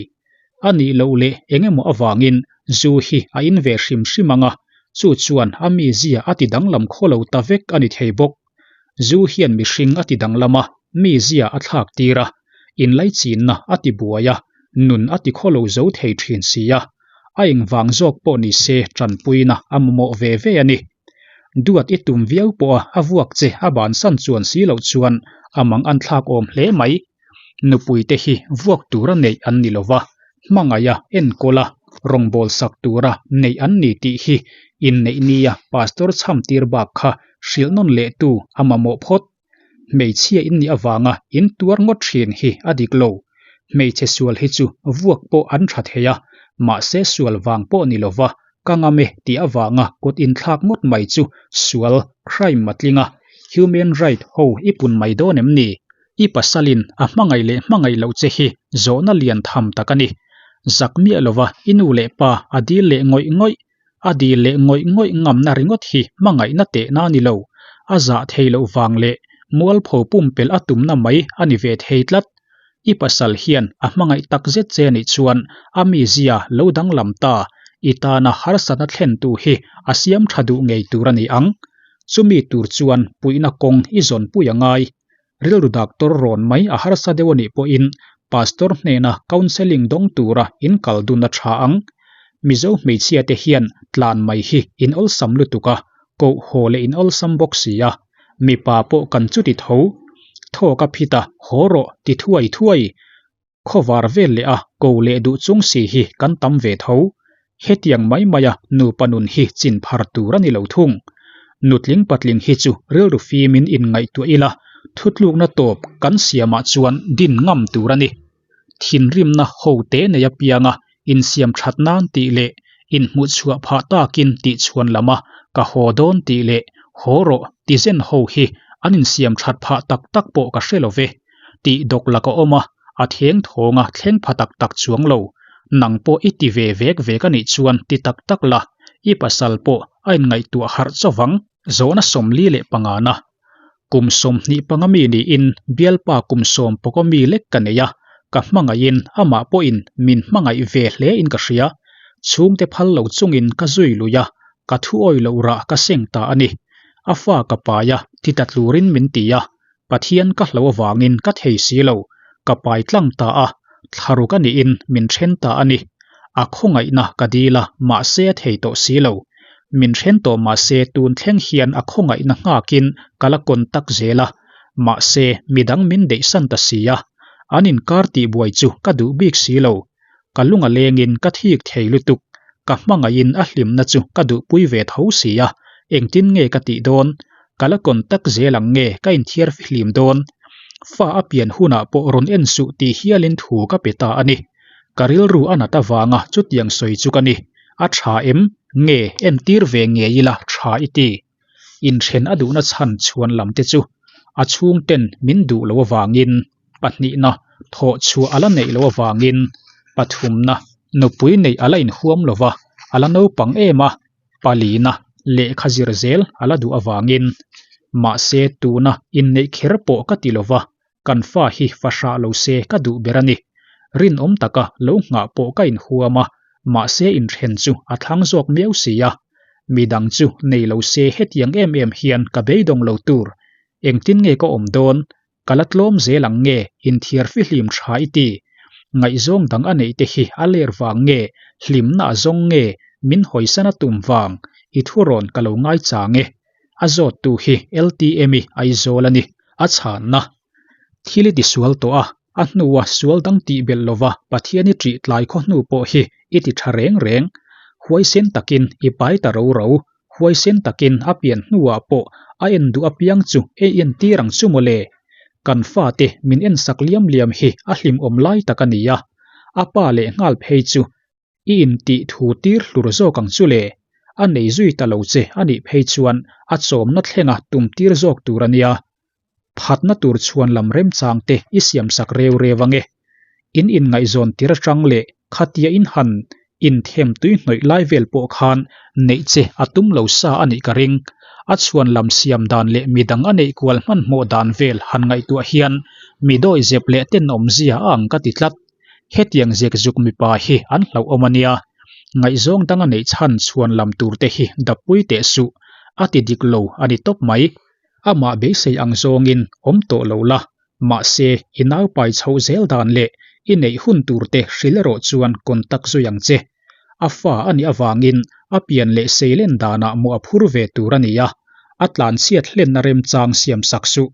A nih loh leh eng emaw avangin zu hi a in ve hrim hrim ang a, chu chuan a mizia a ti danglam khaw lo ta vek a ni thei bawk. Zu hian mihring a ti danglam a, mizia a thlak tir a, inlaichinna a ti buai a, nun a ti khaw lo zo thei thin si a. A engvang zawk pawh ni se tanpuina a mamawh ve ve a ni. Duat i tum viau pawha a vuak che a bansan chuan si loh chuan a mang an thlak awm hle mai. Nupuite hi vuak tura neih an ni lova, hmangaiha enkawla rawngbâwl sak tura neih an ni tih hi inneih nia Pastor chham tir bak kha hrilh nawn lehtu a mamawh phawt. Hmeichhia in nih avanga in tuar ngawt thin hi a dik lo. Hmeichhe sual hi chu vuak pawh an tha thei a, mahse sual vang pawh ni lova ka ngam e tih avanga kut inthlak ngawt mai chu sual, crime, a tling a, human right ho i pun mai dawn em ni? I pasalin a hmangaih leh hmangaih loh che hi zawhna lian tham tak a ni. Zak miah lova i nu leh pa a dil leh ngawih ngawih, a dil leh ngawih ngawih ngamna ringawt hi hmangaihna tehna a ni lo. A zah thei loh vang leh mualpho pumpelh a tumna mai a ni ve thei tlat. I pasal hian a hmangaih tak zet che nih chuan a mizia lo danglam ta, i tana harsatna thlentu hi a siam tha duh ngei tur a ni ang. Chumi tur chuan puihna kawng i zawnpui a ngai. Rilru doctor rawn mai a harsa deuh a nih pawhin Pastor hnena counselling dawng tura in kal dun a tha ang. Mizo hmeichhia te hian tlan mai hi in awlsam lutuk a, koh haw leh in awlsam bawk si a. Mipa pawh kan chuti tho. Thawk a phit a, haw rawh ti thuai thuai. Khawvar vel leh a ko leh duh chung si hi kan tam ve tho. Hetiang mai maia nupa nun hi chin phar tur a ni lo thung. Nutling patling hi chu rilru fimin inngaihtuah ila, thutlukna tawp kan siamah chuan din ngam tur a ni. Thinrimna ho te nei apianga insiam that nan tih leh inhmuhchhuah phah takin tih chhuan lama ka haw dawn tih leh haw rawh ti zen ho hi an insiam that phah tak tak pawh ka hre lo ve. Tih dawk lak a awm a, a theng thawnga thleng pha tak tak chuang lo. Nang pawh i ti ve vek vek a nih chuan ti tak tak la, i pasal pawh a inngaihtuah harh chauh ang. Zawhna 45 na, Kum 25 mi niin bialpa kum sawm pawka mi lek ka nei a, ka hmangaihin amah pawhin min hmangaih ve hle in ka hria. Chhungte phal lo chungin ka zui lui a, ka thu awi loh rah ka seng ta a ni. A fa ka pai a, ti ta tlurin min ti a, Pathian ka hlo avangin ka thei si lo, ka pai tlang ta a, thlaruk a niin min then ta a ni. A khawngaihna ka dil a, mahse a thei tawh si lo. Min then tawh mahse tun thleng hian a khawngaihna nghakin ka la contact zel a, mahse midang min deihsan ta si a, an inkar tihbuai chu ka duh bik si lo. Ka lung a lengin ka thik thei lutuk, ka hmangaihin a hlimna chu ka duhpui ve tho si a, engtin nge ka tih dawn? Ka la contact zel ang nge ka inthiar fihlim dawn? Fa a pian hunah pawh rawn en suh tih hialin thu ka pe ta a ni. Ka rilru a nat avanga chutiang sawi chu ka ni. A tha em? Nge entir ve ngei ila tha i ti. Inthen a duhna chhan chhuan lam te chu a chhungten min duh loh avangin pahnihna thawh chhuah a la neih loh avangin pathumna nupui neih a la inhuam lo va, a la naupang em a, palina lehkha zir zel a la duh avangin mahse tuna inneih kher pawh ka ti lo va, kan fa hi fa hrah lo se ka duh ber a ni. Rinawm taka lo nghah pawh ka inhuam a. Mahse inthen chu a thlang zawk miau si a. Midang chu nei lo se hetiang em em hian ka beidawng lo tur. Engtin nge ka awm dawn? Ka la tlawm zel ang nge inthiar fihlim tha i ti? Ngaihzawng dang a neih te hi a ler vang nge hlimna a zawng nge min hawisan a tum vang? I thurawn ka lo ngaichang e. A zawttu hi LTM i Aizawl a ni. A chhanna. Thil i tisual tawh a, a hnua sual dang tih belh lova Pathian i ṭih tlai khaw hnu pawh hi i ti ṭha reng reng. Huaisen takin i pai ta ro ro. Huaisen takin a pian hnuah pawh a en duh apiang chu ei entir ang chu mawle. Kan fate min ensak liam liam hi a hlimawm lai tak a ni a. A pa leh nghal phei chu I intih thu tir hlur zawk ang chu le. A nei zui ta lo che a nih phei chuan a chawmna thlenga tum tir zawk tur a nia. Phatna tur chhuan lam remchang te i siamsak reu reu ang e. In inngaihzawn tir atang leh khatia in han inthem tui hnawih lai vel pawh khan neih che a tum lo sa a nih ka ring. A chhuan lam siam dan leh midang a neih kual hmanhmawh dan vel han ngaihtuah hian mi dawihzep leh tenawmzia a ang ka ti tlat. Hetiang zekzuk mipa hi an hlauhawm a nia. Ngaihzawng dang a neih chhan chhuan lam tur te hi dappui teh suh. A ti dik lo a ni tawp mai. Amah beisei ang zawngin awm tawh lo la. Mahse, i naupai chhoh zel dan leh i neih hun tur te hrilh erawh chuan contact zui ang che. A fa a nih avangin a pian leh seilen danah mawh a phur ve tur a ni a, a tlanchhiat hlenna remchang siam sak suh.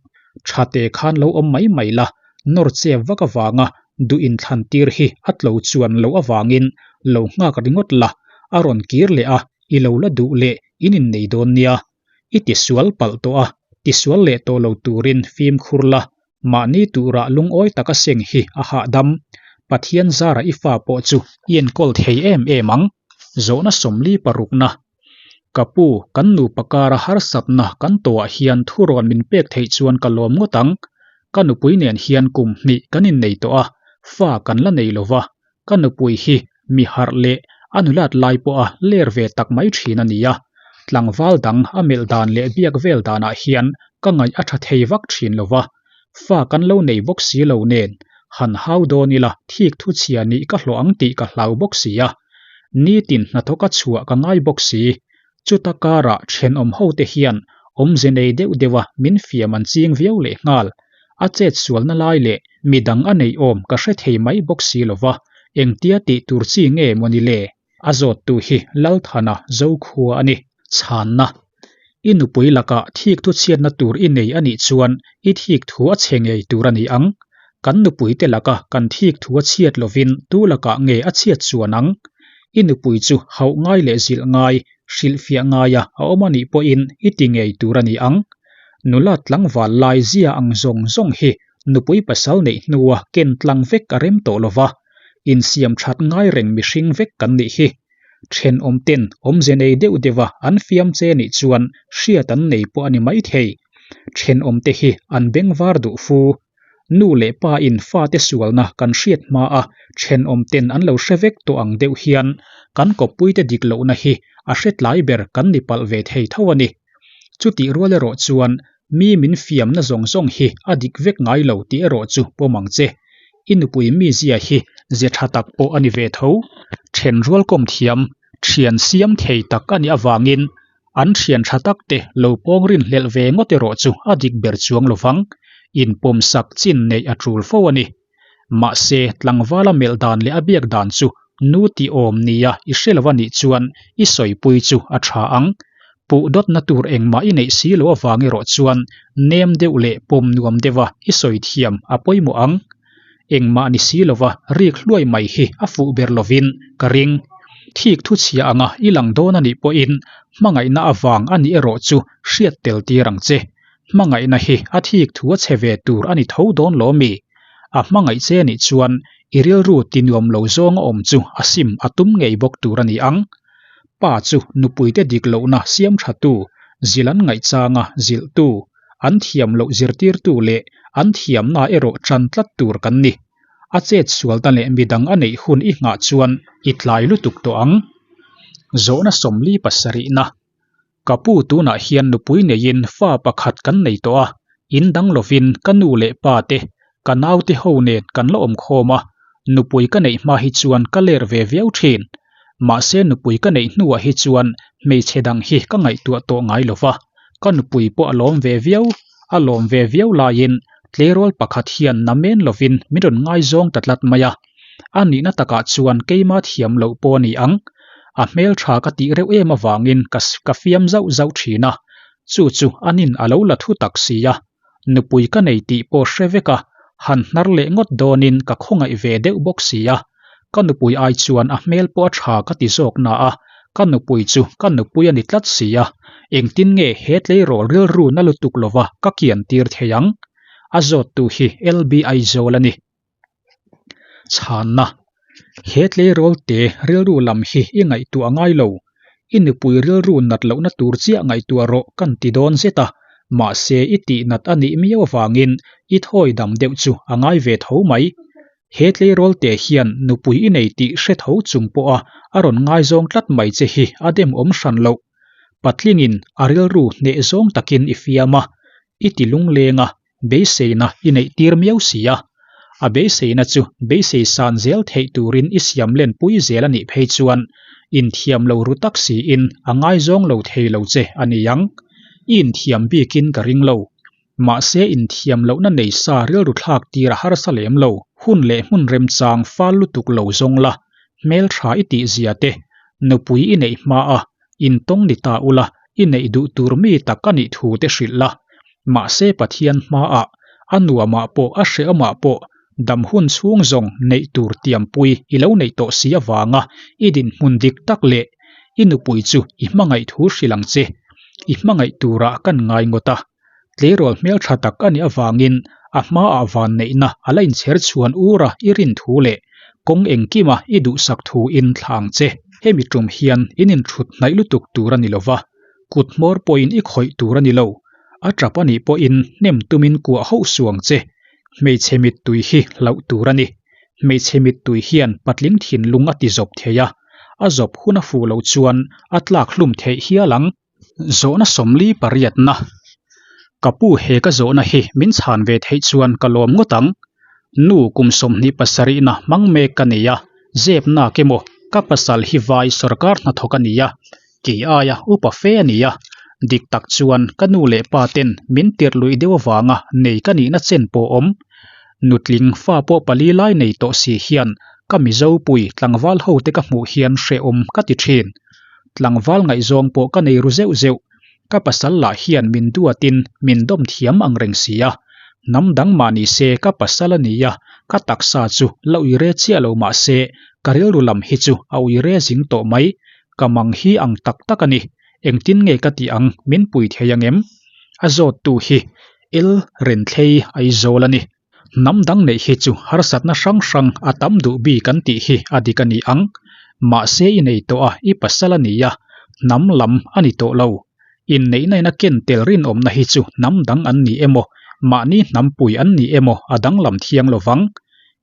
Tha te khan lo awm mai mai la, nawr chep vak avanga duh inthlan tir hi a tlo chuan loh avangin lo nghak ringawt la, a rawn kir leh a, i lo la duh leh in innei dawn nia. I tisual palh tawh a, tisual leh tawh lo turin fimkhur la, mahni turah lungawi taka seng hi a hahdam. Pathian zara i fa pawh chu i enkawl thei em em ang. Zawhna 40 parukna. Ka pu, kan nupa kara harsatna kan tawhah hian thurawn min pek theih chuan ka lawm ngawt ang. Ka nupui nen hian kum hnih kan innei tawh a, fa kan la nei lo va. Ka nupui hi mi harh leh a nulat lai pawha ler ve tak mai thin a ni a. Tlangval dang a melh dan leh biak vel danah hian ka ngaih a tha thei vak thin lo va. Fa kan lo nei bawk si lo nen, han hau dawn ila thik thu chhia nih ka hlawh ang tih ka hlau bawk si a. Nitin hnathawka chhuah ka ngai bawk si. Chuta karah thenawm hote hian awmze nei deuh deuha min fiam an ching viau lehnghal. A chet sualna lai leh midang a neih awm ka hre thei mai bawk si lo va, engtia tih tur chi nge maw ni le? A zawttu hi Lalthana Zokhua a ni. Chhanna, I nupui lakah thik thu chhiatna tur i nei a nih chuan i thik thu a chhe ngei tur a ni ang. Kan nupuite laka kan thik thu a chhiat lovin tu lakah nge a chhiat chuan ang? I nupui chu hauh ngai leh zilh ngai, hrilhfiah ngaia a awm a nih pawhin i ti ngei tur a ni ang. Nula tlangval lai zia ang zawng zawng hi nupui pasal neih hnua ken tlang vek a rem tawh lova, insiam that ngai reng mihring vek kan nih hi. Thenawm ten awmze nei deuh deuha an fiam che nih chuan hriat an nei pawh a ni maithei. Thenawm te hi an bengvar duh fu. Nu leh pa in fate sualna kan hriat hma a thenawm ten an lo hre vek tawh ang deuh hian kan kawppuite dik lohna hi a hre tlai ber kan ni palh ve thei tho a ni. Chutih rual erawh chuan mi min fiamna zawng zawng hi a dik vek ngai lo tih erawh chu pawm ang che. I nupui mizia hi ze tha tak pawh a ni ve tho. Then rual kawm thiam, thian siam thei tak a nih avangin an thian tha tak te lo pawng rinhlelh ve ngawt erawh chu a dik ber chuang lovang. Inpawmsak chin neih a tul fo a ni. Mahse, tlangvala melh dan leh a biak dan chu nu tih awm nia i hre lo a nih chuan i sawipui chu a tha ang. Puh dawtna tur engmah i neih si loh avang erawh chuan nem deuh leh pawm nuam deuha i sawi thiam a pawimawh ang. Engmah ni si lova rik hluai mai hi a fuh ber lovin ka ring. Thik thu chhia anga i lang dawn a nih pawhin hmangaihna avang a nih erawh chu hriat tel tir ang che. Hmangaihna hi a thik thu a chhe ve tur a ni tho dawn lo mi? A hmangaih che nih chuan i rilru ti nuam lo zawng a awm chu a sim a tum ngei bawk tur a ni ang. Pa chu nupuite dik lohna siam thatu, zil an ngaihchanga zilhtu, an thiam loh zirtirtu leh an thiamna erawh tan tlat tur kan ni. A chet sualna leh midang a neih hun i nghah chuan i tlai lutuk tawh ang. Zawhna 40 pasarihna. Ka pu tunah hian nupui neiin fa pakhat kan nei tawh a, in dang lovin ka nu leh pa te, ka naute ho nen kan la awm khawm a, nupui ka neih hma hi chuan ka ler ve viau thin. Mahse nupui ka neih hnuah hi chuan hmeichhe dang hi ka ngaihtuah tawh ngai lo va, ka nupui pawh a lawm ve viau. A lawm ve viau laiin tleirawl pakhat hian namen lovin min rawn ngaizawng ta tlat mai a. A nihna takah chuan keima thiam loh pawh a ni ang. A hmeltha ka tih reuh em avangin ka ka fiam zauh zauh thin a, chu chu anin a lo la thu tak si a. Nupui ka nei tih pawh hre vek a, han hnar leh ngawt dawnin ka khawngaih ve deuh bawk si a. Ka nupui ai chuan a hmel pawh a tha ka ti zawk na a, ka nupui chu ka nupui a ni tlat si a, engtin nge he tleirawl rilru na lutuk lova ka kian tir thei ang? A zawttu hi LB Aizawl a ni. Chhanna, He tleirawl te rilru lam hi i ngaihtuah ngai lo. I nupui rilru nat lohna tur chiah ngaihtuah rawh kan ti dawn zet a, mahse i tih nat a nih miau avangin i thawi dam deuh chu a ngai ve tho mai. He tleirawl te hian nupui i nei tih hre tho chung pawha a rawn ngaizawng tlat mai che hi a demawm hran loh. Patlingin a rilru hneh zawng takin i fiam a, i ti lungleng a, beiseina i neih tir miau si a. A beiseina chu beisei san zel theih turin i siam len pui zel a nih phei chuan inthiam lo ru tak siin a ngaizawng lo thei lo che a ni ang. I inthiam bikin ka ring lo. Mahse inthiam lohna nei sa rilru thlak tir a harsa lem lo. Hun leh hmun remchang fal lutuk lo zawng la, hmeltha i tih zia te, nupui i neih hma a, intawng ni ta ula i neih duh tur mi tak a nih thu te hrilh la. Mahse Pathian hmaah, a nuamah pawh a hrehawmah pawh dam hun chhung zawng neih tur tiampui i lo neih tawh si avanga i dinhmun dik tak leh i nupui chu i hmangaih thu hrilh ang che. I hmangaih turah kan ngai ngawt a. Tleirawl hmeltha tak a nih avangin a hmaah vanneihna a la inchher chhuan ur a i rin thu leh kawng engkima i duhsak thu in thla ang che. Hemi tum hian in inthut hnaih lutuk tur a ni lova, kut hmawr pawhin i khawih tur a ni lo. A tap a nih pawhin hnem tumin kuah hauh suh ang che. Hmeichhe mittui hi hlauh tur a ni. Hmeichhe mittui hian patling thinlung a ti zawp thei a, a zawp hun a fuh loh chuan a tlak hlum theih hial ang. Zawhna sawmli pariatna, Ka pu he ka zawhna hi min chhan ve theih chuan ka lawm ngawt ang. Nu kum 27 na hmang mek ka nei a, zep nak emaw ka pasal hi vai sorkar hnathawk a ni a, kei aia upa fe a ni a. Dik tak chuan ka nu leh pa ten min tirh luih deuh avanga nei ka nihna chen pawh awm. Nutling fa pawh pali lai nei tawh si hian ka Mizo pui tlangval ho te ka hmuh hian hrehawm ka ti thin. Tlangval ngaihzawng pawh ka nei ru zeuh zeuh. Ka pasal lah hian min duatin min dawm thiam ang reng si a. Hnam dang mah ni se ka pasal a ni a, ka taksa chu la uire chiah lo mah se ka rilru lam hi chu a uire zing tawh mai. Ka mang hi ang tak tak a ni. Engtin nge ka tih ang min pui thei ang em? A zawttu hi El Renthlei Aizawl a ni. Hnam dang neih hi chu harsatna hrang hrang a tam duh bik an tih hi a dik a ni ang. Mahse i nei tawh a, i pasal a ni a, hnam lam a ni tawh lo. Inneihna in a ken tel rinawmna hi chu hnam dang an ni emaw, mahni hnampui an ni emaw a danglam thiang lo vang.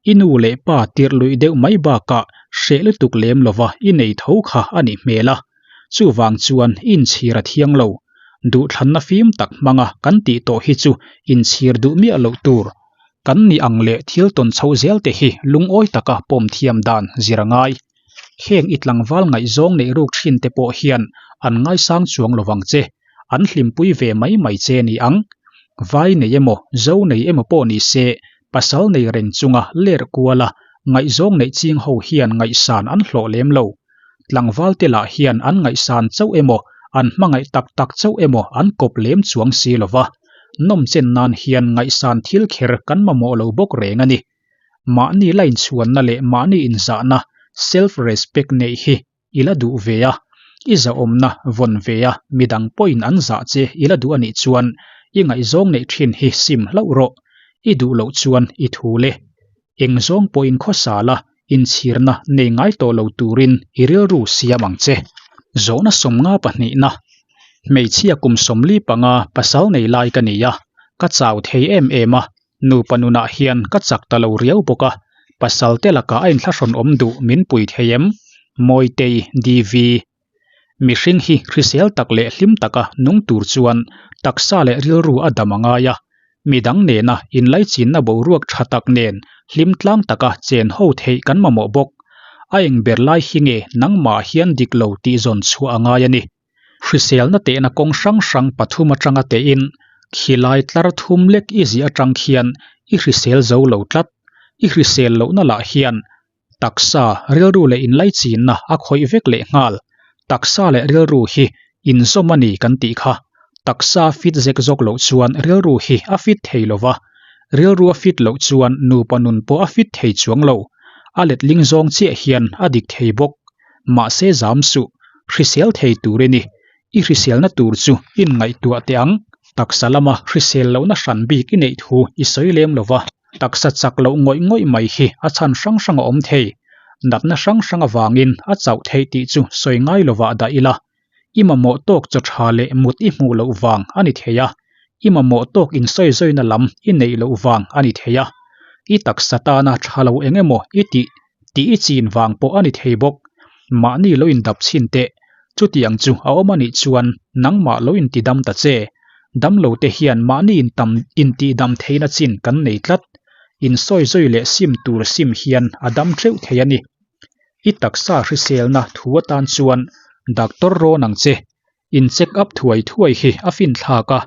I nu leh pa tirh luih deuh mai bakah hreh lutuk lem lova i nei tho kha a nih hmel a. Chuvang chuan inchhir a thiang lo. Duhthlanna fim tak hmanga kan tih tawh hi chu inchhir duh miah loh tur. Kan nih ang leh thil tawn chhoh zel te hi lungawi taka pawm thiam dan zir a ngai. Heng i tlangval ngaihzawng neih ruk thin te pawh hian an ngaisang chuang lovang che, an hlimpui ve mai mai che ni ang. Vai nei emaw, zo nei emaw pawh ni se, pasal nei reng chunga ler kuala ngaihzawng neih ching ho hian ngaihsan an hlawh lem lo. Tlangval te lah hian an ngaihsan chauh emaw, an hmangaih tak tak chauh emaw an kawp lem chuang si lo va. Nawmchen nan hian ngaihsan thil kher kan mamawh lo bawk reng a ni. Mahni la inchhuanna leh mahni inzahna, self respect, neih hi i la duh ve a, i zahawmna vawn ve a, midang pawhin an zah che i la duh a nih chuan i ngaihzawng neih thin hi sim hlauh rawh. I duh loh chuan i thu le. Eng zawng pawhin khawsa la inchhirna nei ngai tawh lo turin i rilru siam ang che. Zawhna sawmnga pahnihna, Hmeichhia kum 45 pasal nei lai ka ni a, ka chau thei em em a, nupa nunah hian ka chak ta lo riau bawk a, pasal te lakah a inthlahrawn awm duh min pui thei em? Mawitei, DV. Mihring hi hrisel tak leh hlim taka nung tur chuan taksa leh rilru a dam a ngai a, midang nena inlaichinna boruak tha tak nen hlim tlang taka chen ho theih kan mamawh bawk. A eng ber lai hi nge nangmah hian dik lo tih zawn chhuah a ngai a ni. Hriselna tehna kawng hrang hrang pathum atanga tehin khilai tlar thum lek i ziah atang khian i hrisel zo lo tlat. I hrisel lohna lah hian taksa, rilru leh inlaichinna a khawih vek leh nghal. Taksa leh rilru hi inzawm a ni kan tih kha. Taksa fit zek zawk loh chuan rilru hi a fit thei lo va, rilru a fit loh chuan nupa nun pawh a fit thei chuang lo. A letling zawng chiah hian a dik thei bawk. Mahse zam suh, hrisel thei tur i ni. I hriselna tur chu inngaihtuah teh ang. Taksa lama hrisel lohna hran bik i neih thu i sawi lem lo va. Taksa chak loh ngawih ngawih mai hi a chhan hrang hrang a awm thei. Natna hrang hrang avangin a chauh theih tih chu sawi ngai lovah dah ila. I mamawh tawk chaw tha leh mut i hmuh loh vang a ni thei a, i mamawh tawk insawizawi-na lam i neih loh vang a ni thei a, i taksa tana tha lo eng emaw i tih tih i chin vang pawh a ni thei bawk. Mahni lo indap chhin teh. Chutiang chu a awm a nih chuan nangmah lo intidam ta che. Damlo te hian mahni intam intihdam theihna chin kan nei tlat. Insawizawi leh sim tur sim hian a dam theuh thei a ni. I taksa hriselna thu atan chuan doctor rawn ang che. In check up thuai thuai hi a finthlak a,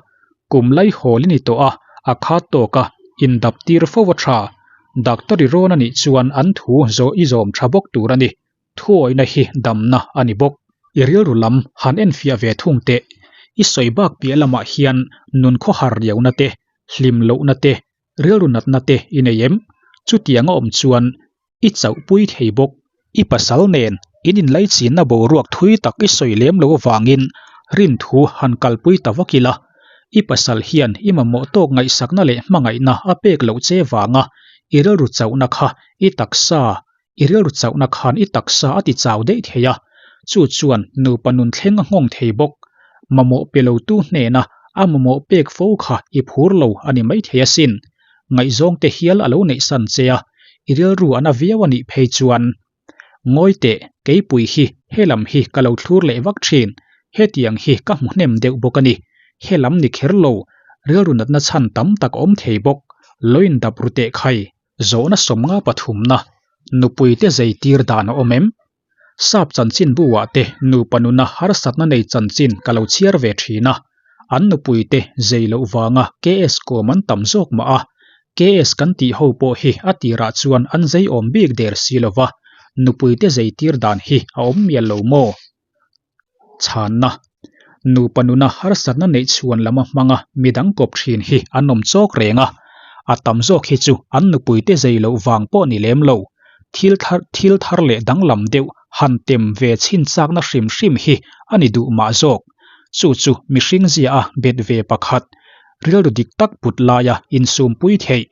kum lai hawl i ni tawh a, a khat tawk a, in dap tir fo a tha. Doctor i rawn a nih chuan an thu zawh i zawm tha bawk tur a ni. Thuawihna hi damna a ni bawk. I rilru lam han enfiah ve thung teh. I sawi bak piah lamah hian nun khawhar riauna te, hlim lohna te, rilru natna te i nei em? Chutiang a awm chuan i chauhpui thei bawk. I pasal nen in inlaichinna boruak thui tak i sawi lem lo avangin rinthu han kalpui ta vak ila, i pasal hian i mamawh tawk ngaihsakna leh hmangaihna a pek loh che vanga i rilru chauhna kha i taksa i rilru chauhna khan i taksa a ti chau daih thei a, chu chuan nupa nun thleng a nghawng thei bawk. Mamawh pe lotu hnena a mamawh pek fo kha i phur lo a ni maithei asin. Ngaihzawng te hial a lo neih san che a, i rilru a na viau a nih phei chuan. Ngawi teh, keipui hi helam hi ka lo thlur leh vak thin, hetiang hi ka hmu hnem deuh bawk a ni. Helam ni kher lo, rilru natna chhan tam tak a awm thei bawk, lo indap ru teh khai. Zawhna sawmnga pathumna, Nupuite zeitir dan a awm em? Sap chanchin buah te nupa nuna harsatna nei chanchin ka lo chhiar ve thin a, an nupuite zei loh vanga KS kawm an tam zawk mah a, KS kan tih ho pawh hi a tirah chuan an zei awm bik der si lova, nupuite zeitir dan hi a awm mial lo maw? Chhanna, Nupa nuna harsatna neih chhuan lama hmanga midang kawp thin hi an awm chawk reng a, a tam zawk hi chu an nupuite zei loh vang pawh ni lem lo. Thil thar thil thar leh danglam deuh han tem ve chhin chakna hrim hrim hi a ni duh mah zawk. Chu chu mihring zia a bet ve pakhat, rilru dik tak put laia insumpui theih,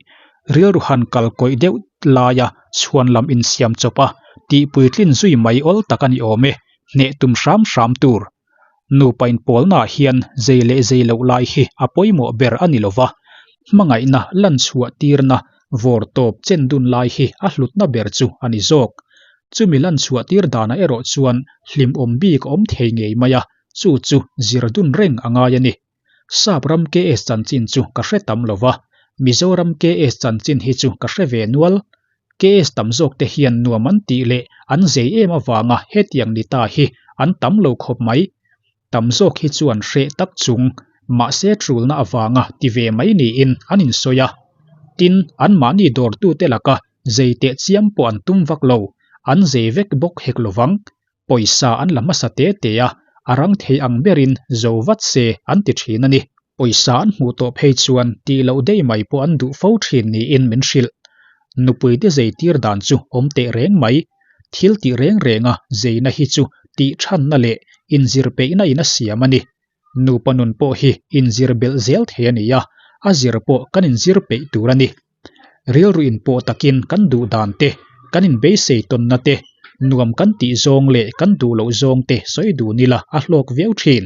rilru han kal kawih deuh laia chhuan lam insiam chawp a tihpuitlin zui mai awl tak a ni awm e. hneh tum hram hram tur. Nupa inpawlnaah hian zei leh zei loh lai hi a pawimawh ber a ni lo va, hmangaihna lan chhuah tirna vawr tawp chen dun lai hi a hlutna ber chu a ni zawk. Chumi lan chhuah tir danah erawh chuan hlimawm bik a awm thei ngei mai a, chu chu zir dun reng a ngai a ni. Sap ram KS chanchin chu ka hre tam lo va, Mizoram KS chanchin hi chu ka hre ve nual. KS tam zawk te hian nuam an tih leh an zei em avanga hetiang ni ta hi an tam lo khawp mai. Tam zawk hi chuan hreh tak chung, mahse tulna avanga ti ve mai niin an insawi a. Tin, anmahni dawrtute laka zei teh chiam pawh an tum vak lo, an zei vek bawk hek lovang. Pawisa an la hmasa te te a, a rang thei ang berin zo vat se an ti thin a ni. Pawisa an hmuh tawh phei chuan tih loh daih mai pawh an duh fo thin niin min hrilh. Nupuite zeitir dan chu awm teh reng mai. Thil tih reng renga zeina hi chu tih thanna leh inzir peihna in a siam a ni. Nupa nun pawh hi inzir belh zel thei a ni a, a zir pawh kan inzir peih tur a ni. Rilru inpawh takin kan duh dan te, kan inbeisei tawnna te, nuam kan tih zawng leh kan duh loh zawng te sawi dun ila a hlawk viau thin.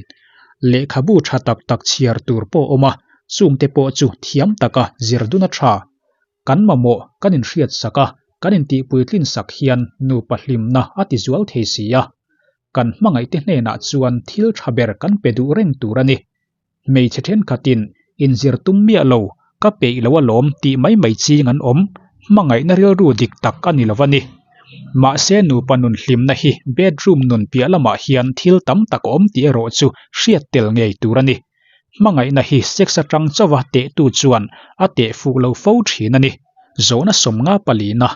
Lehkhabu tha tak tak chhiar tur pawh a awm a, chungte pawh chu thiam taka zir dun a tha. Kan mamawh kan inhriat sak a, kan intihpuitlin sak hian nupa hlimna a ti zual thei si a. Kan hmangaihte hnenah chuan thil tha ber kan pe duh reng tur a ni. Hmeichhe thenkhatin inzir tum miah lo, ka peih lo alawm tih mai mai ching an awm, hmangaihna rilru dik tak a ni lo a ni. Mahse nupa nun hlimna hi bedroom nun piah lamah hian thil tam tak a awm tih erawh chu hriat tel ngei tur a ni. Hmangaihna hi sex atang chauha tehtu chuan a teh fuh lo fo thin a ni. Zawhna sawmnga palina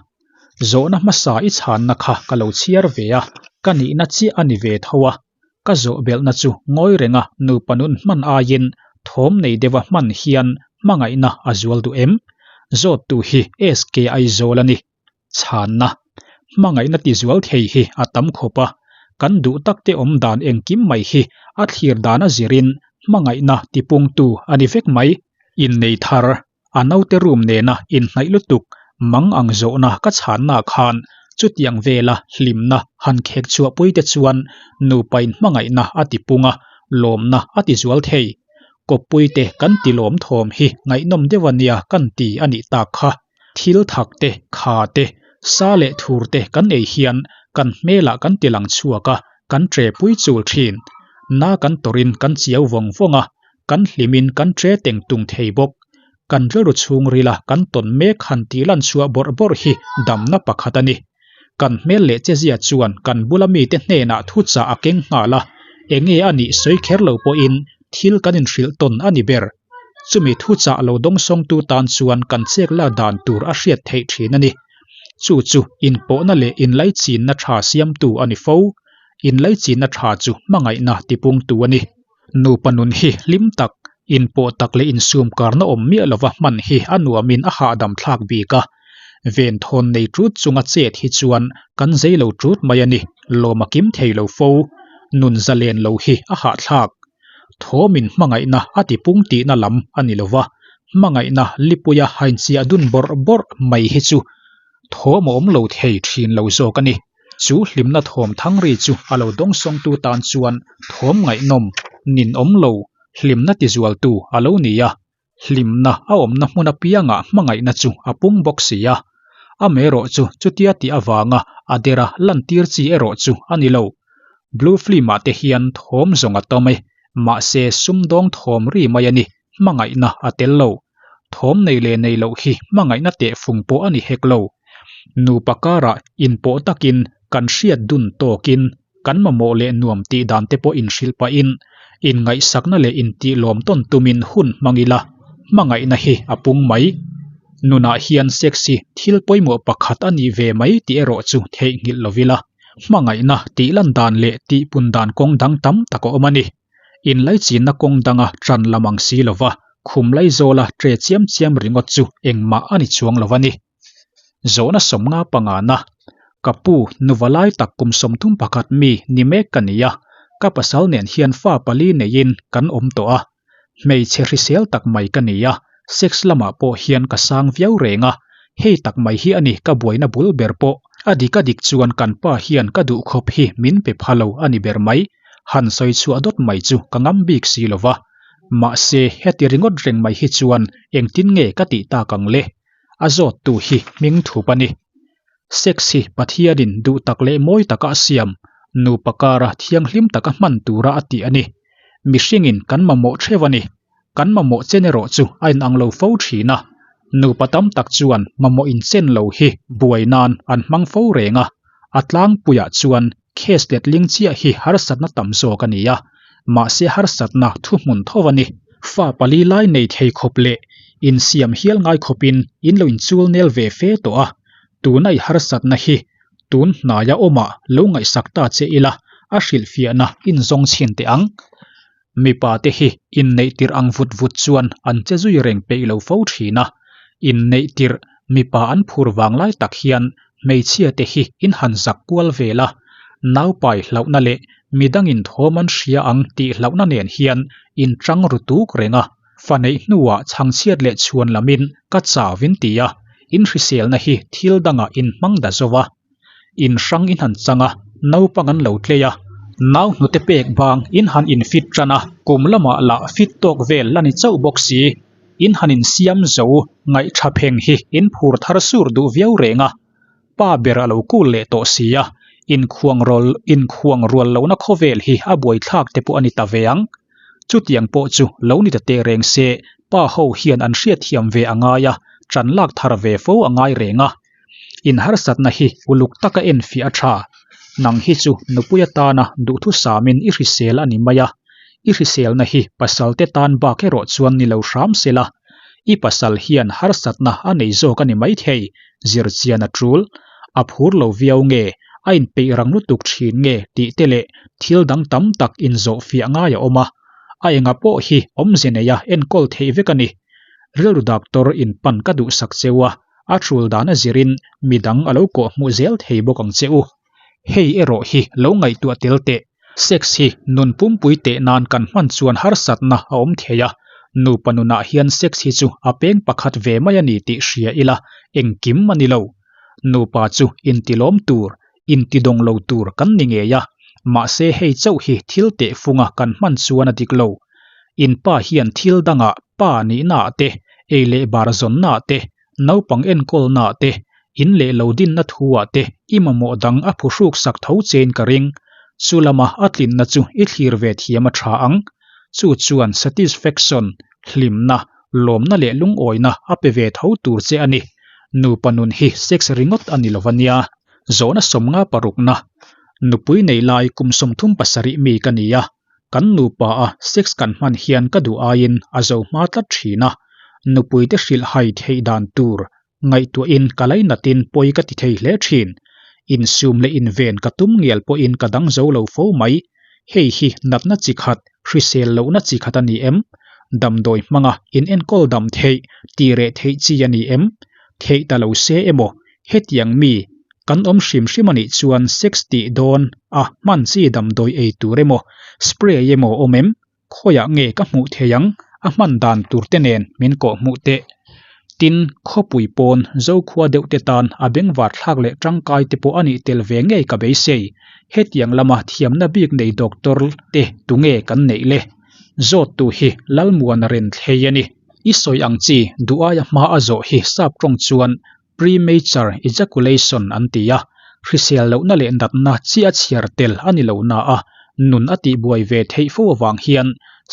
Zawhna hmasa i chhanna kha ka lo chhiar ve a, ka nihna chiah a ni ve tho a. Ka zawh belhna chu ngawi renga nupa nun hman aiin thawm nei deuha hman hian hmangaihna a zual duh em? Zawttu hi SK Aizawl a ni. Chhanna, Hmangaihna ti zual thei hi a tam khawp a, kan duh takte awm dan engkim mai hi a thlir dan a zirin hmangaihna tipungtu a ni vek mai. Innei thar, a naute room nena inhnaih lutuk mang ang zawhna ka chhanna khan chutiang vela hlimna han khek chhuahpui te chuan nupain hmangaihna a tipung a, lawmna a ti zual thei. Kawppui te kan ti lawm thawm hi ngaihnawm deuh a nia kan ti a nih tak kha. Thil thak te, kha te, sa leh thur te kan ei hian kan hmelah kan ti lang chhuak a, kan tre pui chul thin. Na kan tawrhin kan chiau vawng vawng a, kan hlimin kan tre teng tung thei bawk. Kan rilru chhungrila kan tawn mek han tih lan chhuah bawrh bawrh hi damna pakhat a ni. Kan hmel leh chezia chuan kan bula mite hnenah thuchah a keng nghal a, enge a nih sawi kher lo pawhin thil kan inhrilh tawn a ni ber. Chumi thuchah lo dawngsawngtu tan chuan kan chek la dan tur a hriat theih thin a ni. Chu chu inpawhna leh inlaichinna tha siamtu a ni fo. Inlaichinna tha chu hmangaihna tipungtu a ni. Nupa nun hi hlim tak, inpawh tak leh insum karna awm miah lova hman hi a nuamin a hahdam thlak bik a. Venthawn nei ṭut chunga chet hi chuan kan zei lo ṭut mai a ni, lawm a kim thei lo fo. Nun zalen lo hi a hahthlak. Thawmin hmangaihna a tipung tihna lam a ni lova, hmangaihna lipuia hainchiah dun bawrh bawrh mai hi chu thawm a awm lo thei thin lo zawk a ni. Chu hlimna thawm thang ri chu a lo dawngsawngtu tan chuan thawm ngaihnawm, ninawm lo, hlimna tizualtu a lo ni a. Hlimna a awmna hmun apiangah hmangaihna chu a pung bawk si a. Amaherawh chu chutia tih avanga a dera lantir chi erawh chu a ni lo. Blue film-ah te hian thawm zawng a tam e, mahse sumdawng thawm ri mai a ni, hmangaihna a tel lo. Thawm nei leh nei loh hi hmangaihna tehfung pawh a ni hek lo. Nupa karah inpawh takin kan hriat dun tawkin kan mamawh leh nuam tih dan te pawh inhrilh pahin inngaihsakna leh intihlawm tawn tumin hun hmang ila, hmangaihna hi a pung mai. Nunah hian sex hi thil pawimawh pakhat a nih ve mai tih erawh chu theihnghilh lo ila, hmangaihna tih lan dan leh tihpun dan kawng dang tam tak a awm a ni. Inlaichinna kawng danga ṭan lam ang si lova khum laizawla ṭe chiam chiam ringawt chu engmah a ni chuang lo a ni. Zawhna sawmnga pangana, Ka pu, nuva lai tak kum 31 mi ni mek ka ni a, ka pasal nen hian fa pali neiin kan awm tawh a. Hmeichhe hrisel tak mai ka ni a, sex lamah pawh hian ka sang viau reng a, hei tak mai hi a ni ka buaina bul ber pawh. A dik a dik chuan kan pa hian ka duhkhawp hi min pe pha lo a ni ber mai. Han sawi chhuah dawt mai chu ka ngam bik si lo va. Mahse, heti ringawt reng mai hi chuan engtin nge ka tih tak ang le? A zawttu hi hming thup a ni. Sex hi Pathianin duh tak leh mawi taka a siam, nupa kara thianghlim taka hman tura a tih a ni. Mihringin kan mamawh theuh a ni. Kan mamawh chen erawh chu a inang lo fo thin a. Nupa tam tak chuan mamawh inchen lo hi buai nan an hmang fo reng a. A tlangpuiah chuan case letling chiah hi harsatna tam zawk a ni a, mahse harsatna thuhmun tho a ni. Fa pali lai nei thei khawp leh insiam hial ngai khawpin in lo inchul nel ve fe tawh a, tuna i harsatna hi tun hnaia awmah lo ngaihsak ta che ila a hrilhfiahna inzawng chhin teh ang. Mipa te hi inneih tirh ang vut vut chuan an che zui reng peih lo fo thin a, inneih tirh mipa an phur vang lai tak hian hmeichhia te hi in han zak kual vel a, naupai hlauhna leh midangin thawm an hria ang tih hlauhna nen hian in chang ru tuk reng a, fa neih hnuah chhangchhiat leh chhuan lamin ka chau in ti a, in hriselna hi thil dangah in hmang da zo a. In hrang in han chang a, naupang an lo tlei a, nau hnute pek bang in han in fit tan a, kum lamah lah fit tawk vel la ni chauh bawk si, in han in siam zo ngaihtha pheng hi in phur thar sur duh viau reng a, pa ber a lo kul leh tawh si a, inkhuang rawl inkhuang rual lohna khawvel hi a buaithlak te pawh a ni ta ve ang. Chutiang pawh chu lo ni ta teh reng se, pa ho hian an hriatthiam ve a ngai a, tan lak thar ve fo a ngai reng a. In harsatna hi uluk taka enfiah a tha. Nang hi chu nupui atana duhthusamin i hrisel a ni mai a, i hriselna hi pasalte tan bak erawh chuan ni lo hram se la, i pasal hian harsatna a nei zawk a ni maithei, zirchian a tul. A phur lo viau nge, a inpeih rang lutuk thin nge tih te leh thil dang tam tak inzawhfiah ngai a awm a, a enga pawh hi awmze neia enkawl theih vek a ni. Rilru doctor in pan ka duhsak cheu a, a tul dan a zirin midang a lo kawhhmuh zel thei bawk ang che u. Hei erawh hi lo ngaihtuah tel teh. Sex hi nun pumpui teh nan kan hman chuan harsatna a awm thei a, nupa nunah hian sex hi chu a peng pakhat ve mai a ni tih hria ila engkim a ni lo. Nupa chu intilawm tur, intidawng lo tur kan ni ngei a, mahse hei chauh hi thil tehfunga kan hman chuan a dik lo. In pa hian thil dangah pa nihnaah te, ei leh bar zawnnaah te, naupang enkawlnaah te, in leh lo dinna thuah te i mamawh dang a phuhruk sak tho chein ka ring. Chu lama a tlinna chu i thlir ve thiam a tha ang. Chu chuan satisfaction, hlimna, lawmna leh lungawina a pe ve tho tur che a ni. Nupa nun hi sex ringawt a ni lo a nia. Zawhna sawmnga parukna, Nupui nei lai kum 37 mi ka ni a, kan nupa a sex kan hman hian ka duh aiin a zo hma tlat thin a, nupui te hrilh hai theih dan tur ngaihtuahin ka lainatin pawi ka ti thei hle thin. Insum leh inven ka tum ngial pawhin ka dang zo lo fo mai. Hei hi natna chi khat, hrisel lohna chi khat a ni em? Damdawi hmanga in enkawl dam theih, tih reh theih chi a ni em? Theih ta lo se emaw, hetiang mi kan awm hrim hrim a nih chuan sex tih dawn a hman chi damdawi ei tur emaw, spray emaw awm em? Khawiah nge ka hmuh thei ang? A hman dan tur te nen min kawh hmuh teh. Tin, khawpui pawn Zokhua deuh te tan a bengvar thlak leh tangkai te pawh a nih tel ve ngei ka beisei. Hetiang lama thiamna bik nei doctor te tunge kan neih le? Zawttu hi Lalmuana Renthlei a ni. I sawi ang chi duh aia hma a zawh hi sap tawng chuan premature ejaculation an ti a, hrisel lohna leh natna chi a chhiar tel a ni lo na a, nun a tihbuai ve theih fo avang hian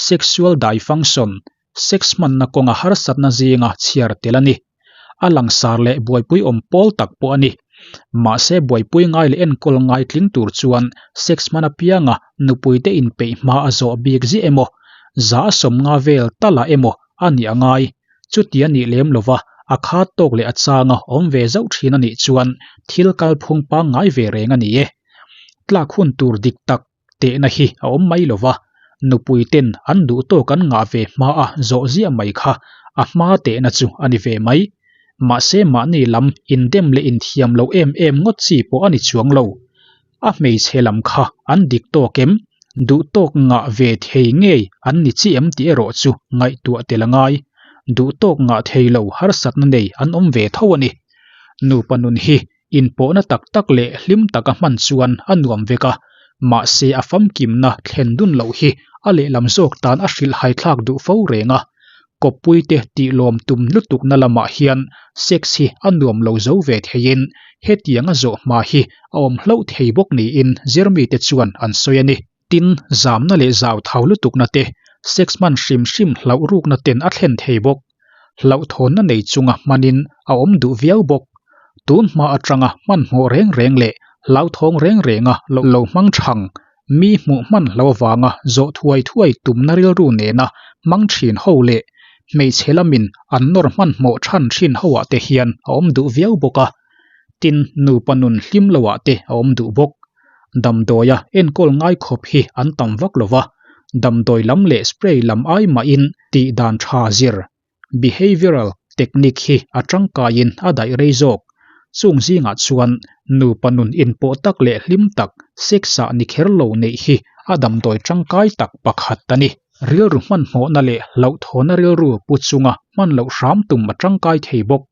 sexual dysfunction, sex hmanna kawnga harsatna zinga chhiar tel a ni. A langsar leh buaipui awm pawl tak pawh a ni. Mahse buaipui ngai leh enkawl ngai tling tur chuan sex hman apianga nupuite inpeih hma a zawh bik ziah emaw, 150 vel talah emaw a nih a ngai. Chuti a nih lem lova, a khat tawk leh a changa awm ve zauh thin a nih chuan thil kalphung pangngai ve reng a ni e. Tlak hun tur dik tak tehna hi a awm mai lova, nupui ten an duh tawk an ngah ve hma a zawh ziah mai kha a hma tehna chu a ni ve mai. Mahse mahni lam indem leh inthiam lo em em ngawt chi pawh a ni chuang lo. A hmeichhe lam kha an dik tawk em? Duh tawk ngah ve thei ngei an ni chi em tih erawh chu ngaihtuah tel a ngai. Duh tawk ngah thei lo harsatna nei an awm ve tho a ni. Nupa nun hi inpawhna tak tak leh hlim taka hman chuan a nuam vek a, mahse a famkimna thlen dun loh hi a lehlam zawk tan a hrilhhai thlak duh fo reng a. Kawppuite tihlawm tum lutukna lamah hian sex hi a nuam lo zo ve theiin hetiang a zawh hma hi a awm hlauh thei bawk niin zirmite chuan an sawi a ni. Tin, zamna leh zau thau lutukna te, sex hman hrim hrim hlauh rukna ten a thlen thei bawk. Hlauhthawnna nei chunga hmanin a awm duh viau bawk. Tun hma atanga hmanhmawh reng reng leh hlauthawng reng renga lo hmang thang Mi hmuh hman hlo avanga zawh thuai thuai tumna rilru nena hmang thin ho leh hmeichhe lamin an nawr hmanhmawh than thin hoah te hian a awm duh viau bawk a. Tin, nupa nun hlim loah te a awm duh bawk. Damdawia enkawl ngai khawp hi an tam vak lo va, damdawi lam leh spray lam ai mahin tih dan tha zir Behavioral technique hi a tangkaiin a daih rei zawk. Chung zingah chuan nupa nun inpawh tak leh hlim tak, sex-ah ni kher lo neih hi a damdawi tangkai tak pakhat a ni. Rilru hmanhmawhna leh hlauhthawna rilru pu chunga hman loh hram tum a tangkai thei bawk.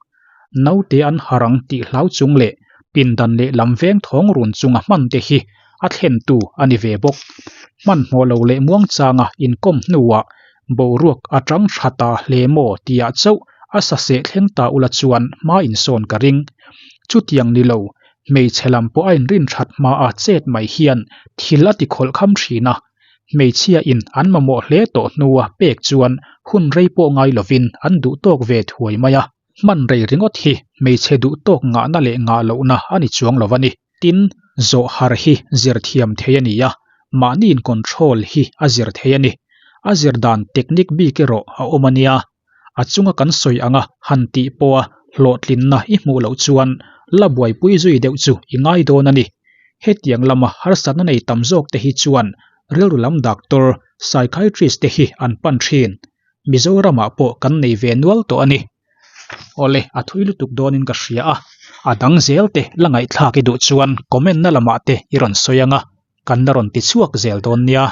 Naute an harang tih hlau chung leh pindan leh lam veng thawng run chunga hman te hi a thlentu a ni ve bawk. Hmanhmawh lo leh muangchanga inkawm hnuah Boruak a tang tha ta hle maw tihah chauh a saseh thleng ta ula chuan hma insawn ka ring. Chutiang ni lo, hmeichhe lam pawh a inrin that hma a chet mai hian thil a ti khawlh kham thin a. Hmeichhia in an mamawh hle tawh hnua pek chuan hun rei pawh ngai lovin an duh tawk ve thuai mai a. Hman rei ringawt hi hmeichhe duh tawk ngahna leh ngah lohna a ni chuang lo a ni. Tin, zawh har hi zir thiam thei a ni a, mahni in control hi a zir thei a ni. A zir dan technique bik erawh a awm a nia. A chunga kan sawi anga han tih pawha hlawhtlinna i hmuh loh chuan la buaipui zui deuh chu i ngai dawn a ni. Hetiang lama harsatna nei tam zawk te hi chuan rilru lam doctor, psychiatrist te hi an pan thin. Mizoramah pawh kan nei ve nual tawh a ni. Awle, a thui lutuk dawnin ka hria a, a dang zel te la ngaihthlak i duh chuan comment na lamah te i rawn sawi ang a, kan la rawn ti chhuak zel dawn nia.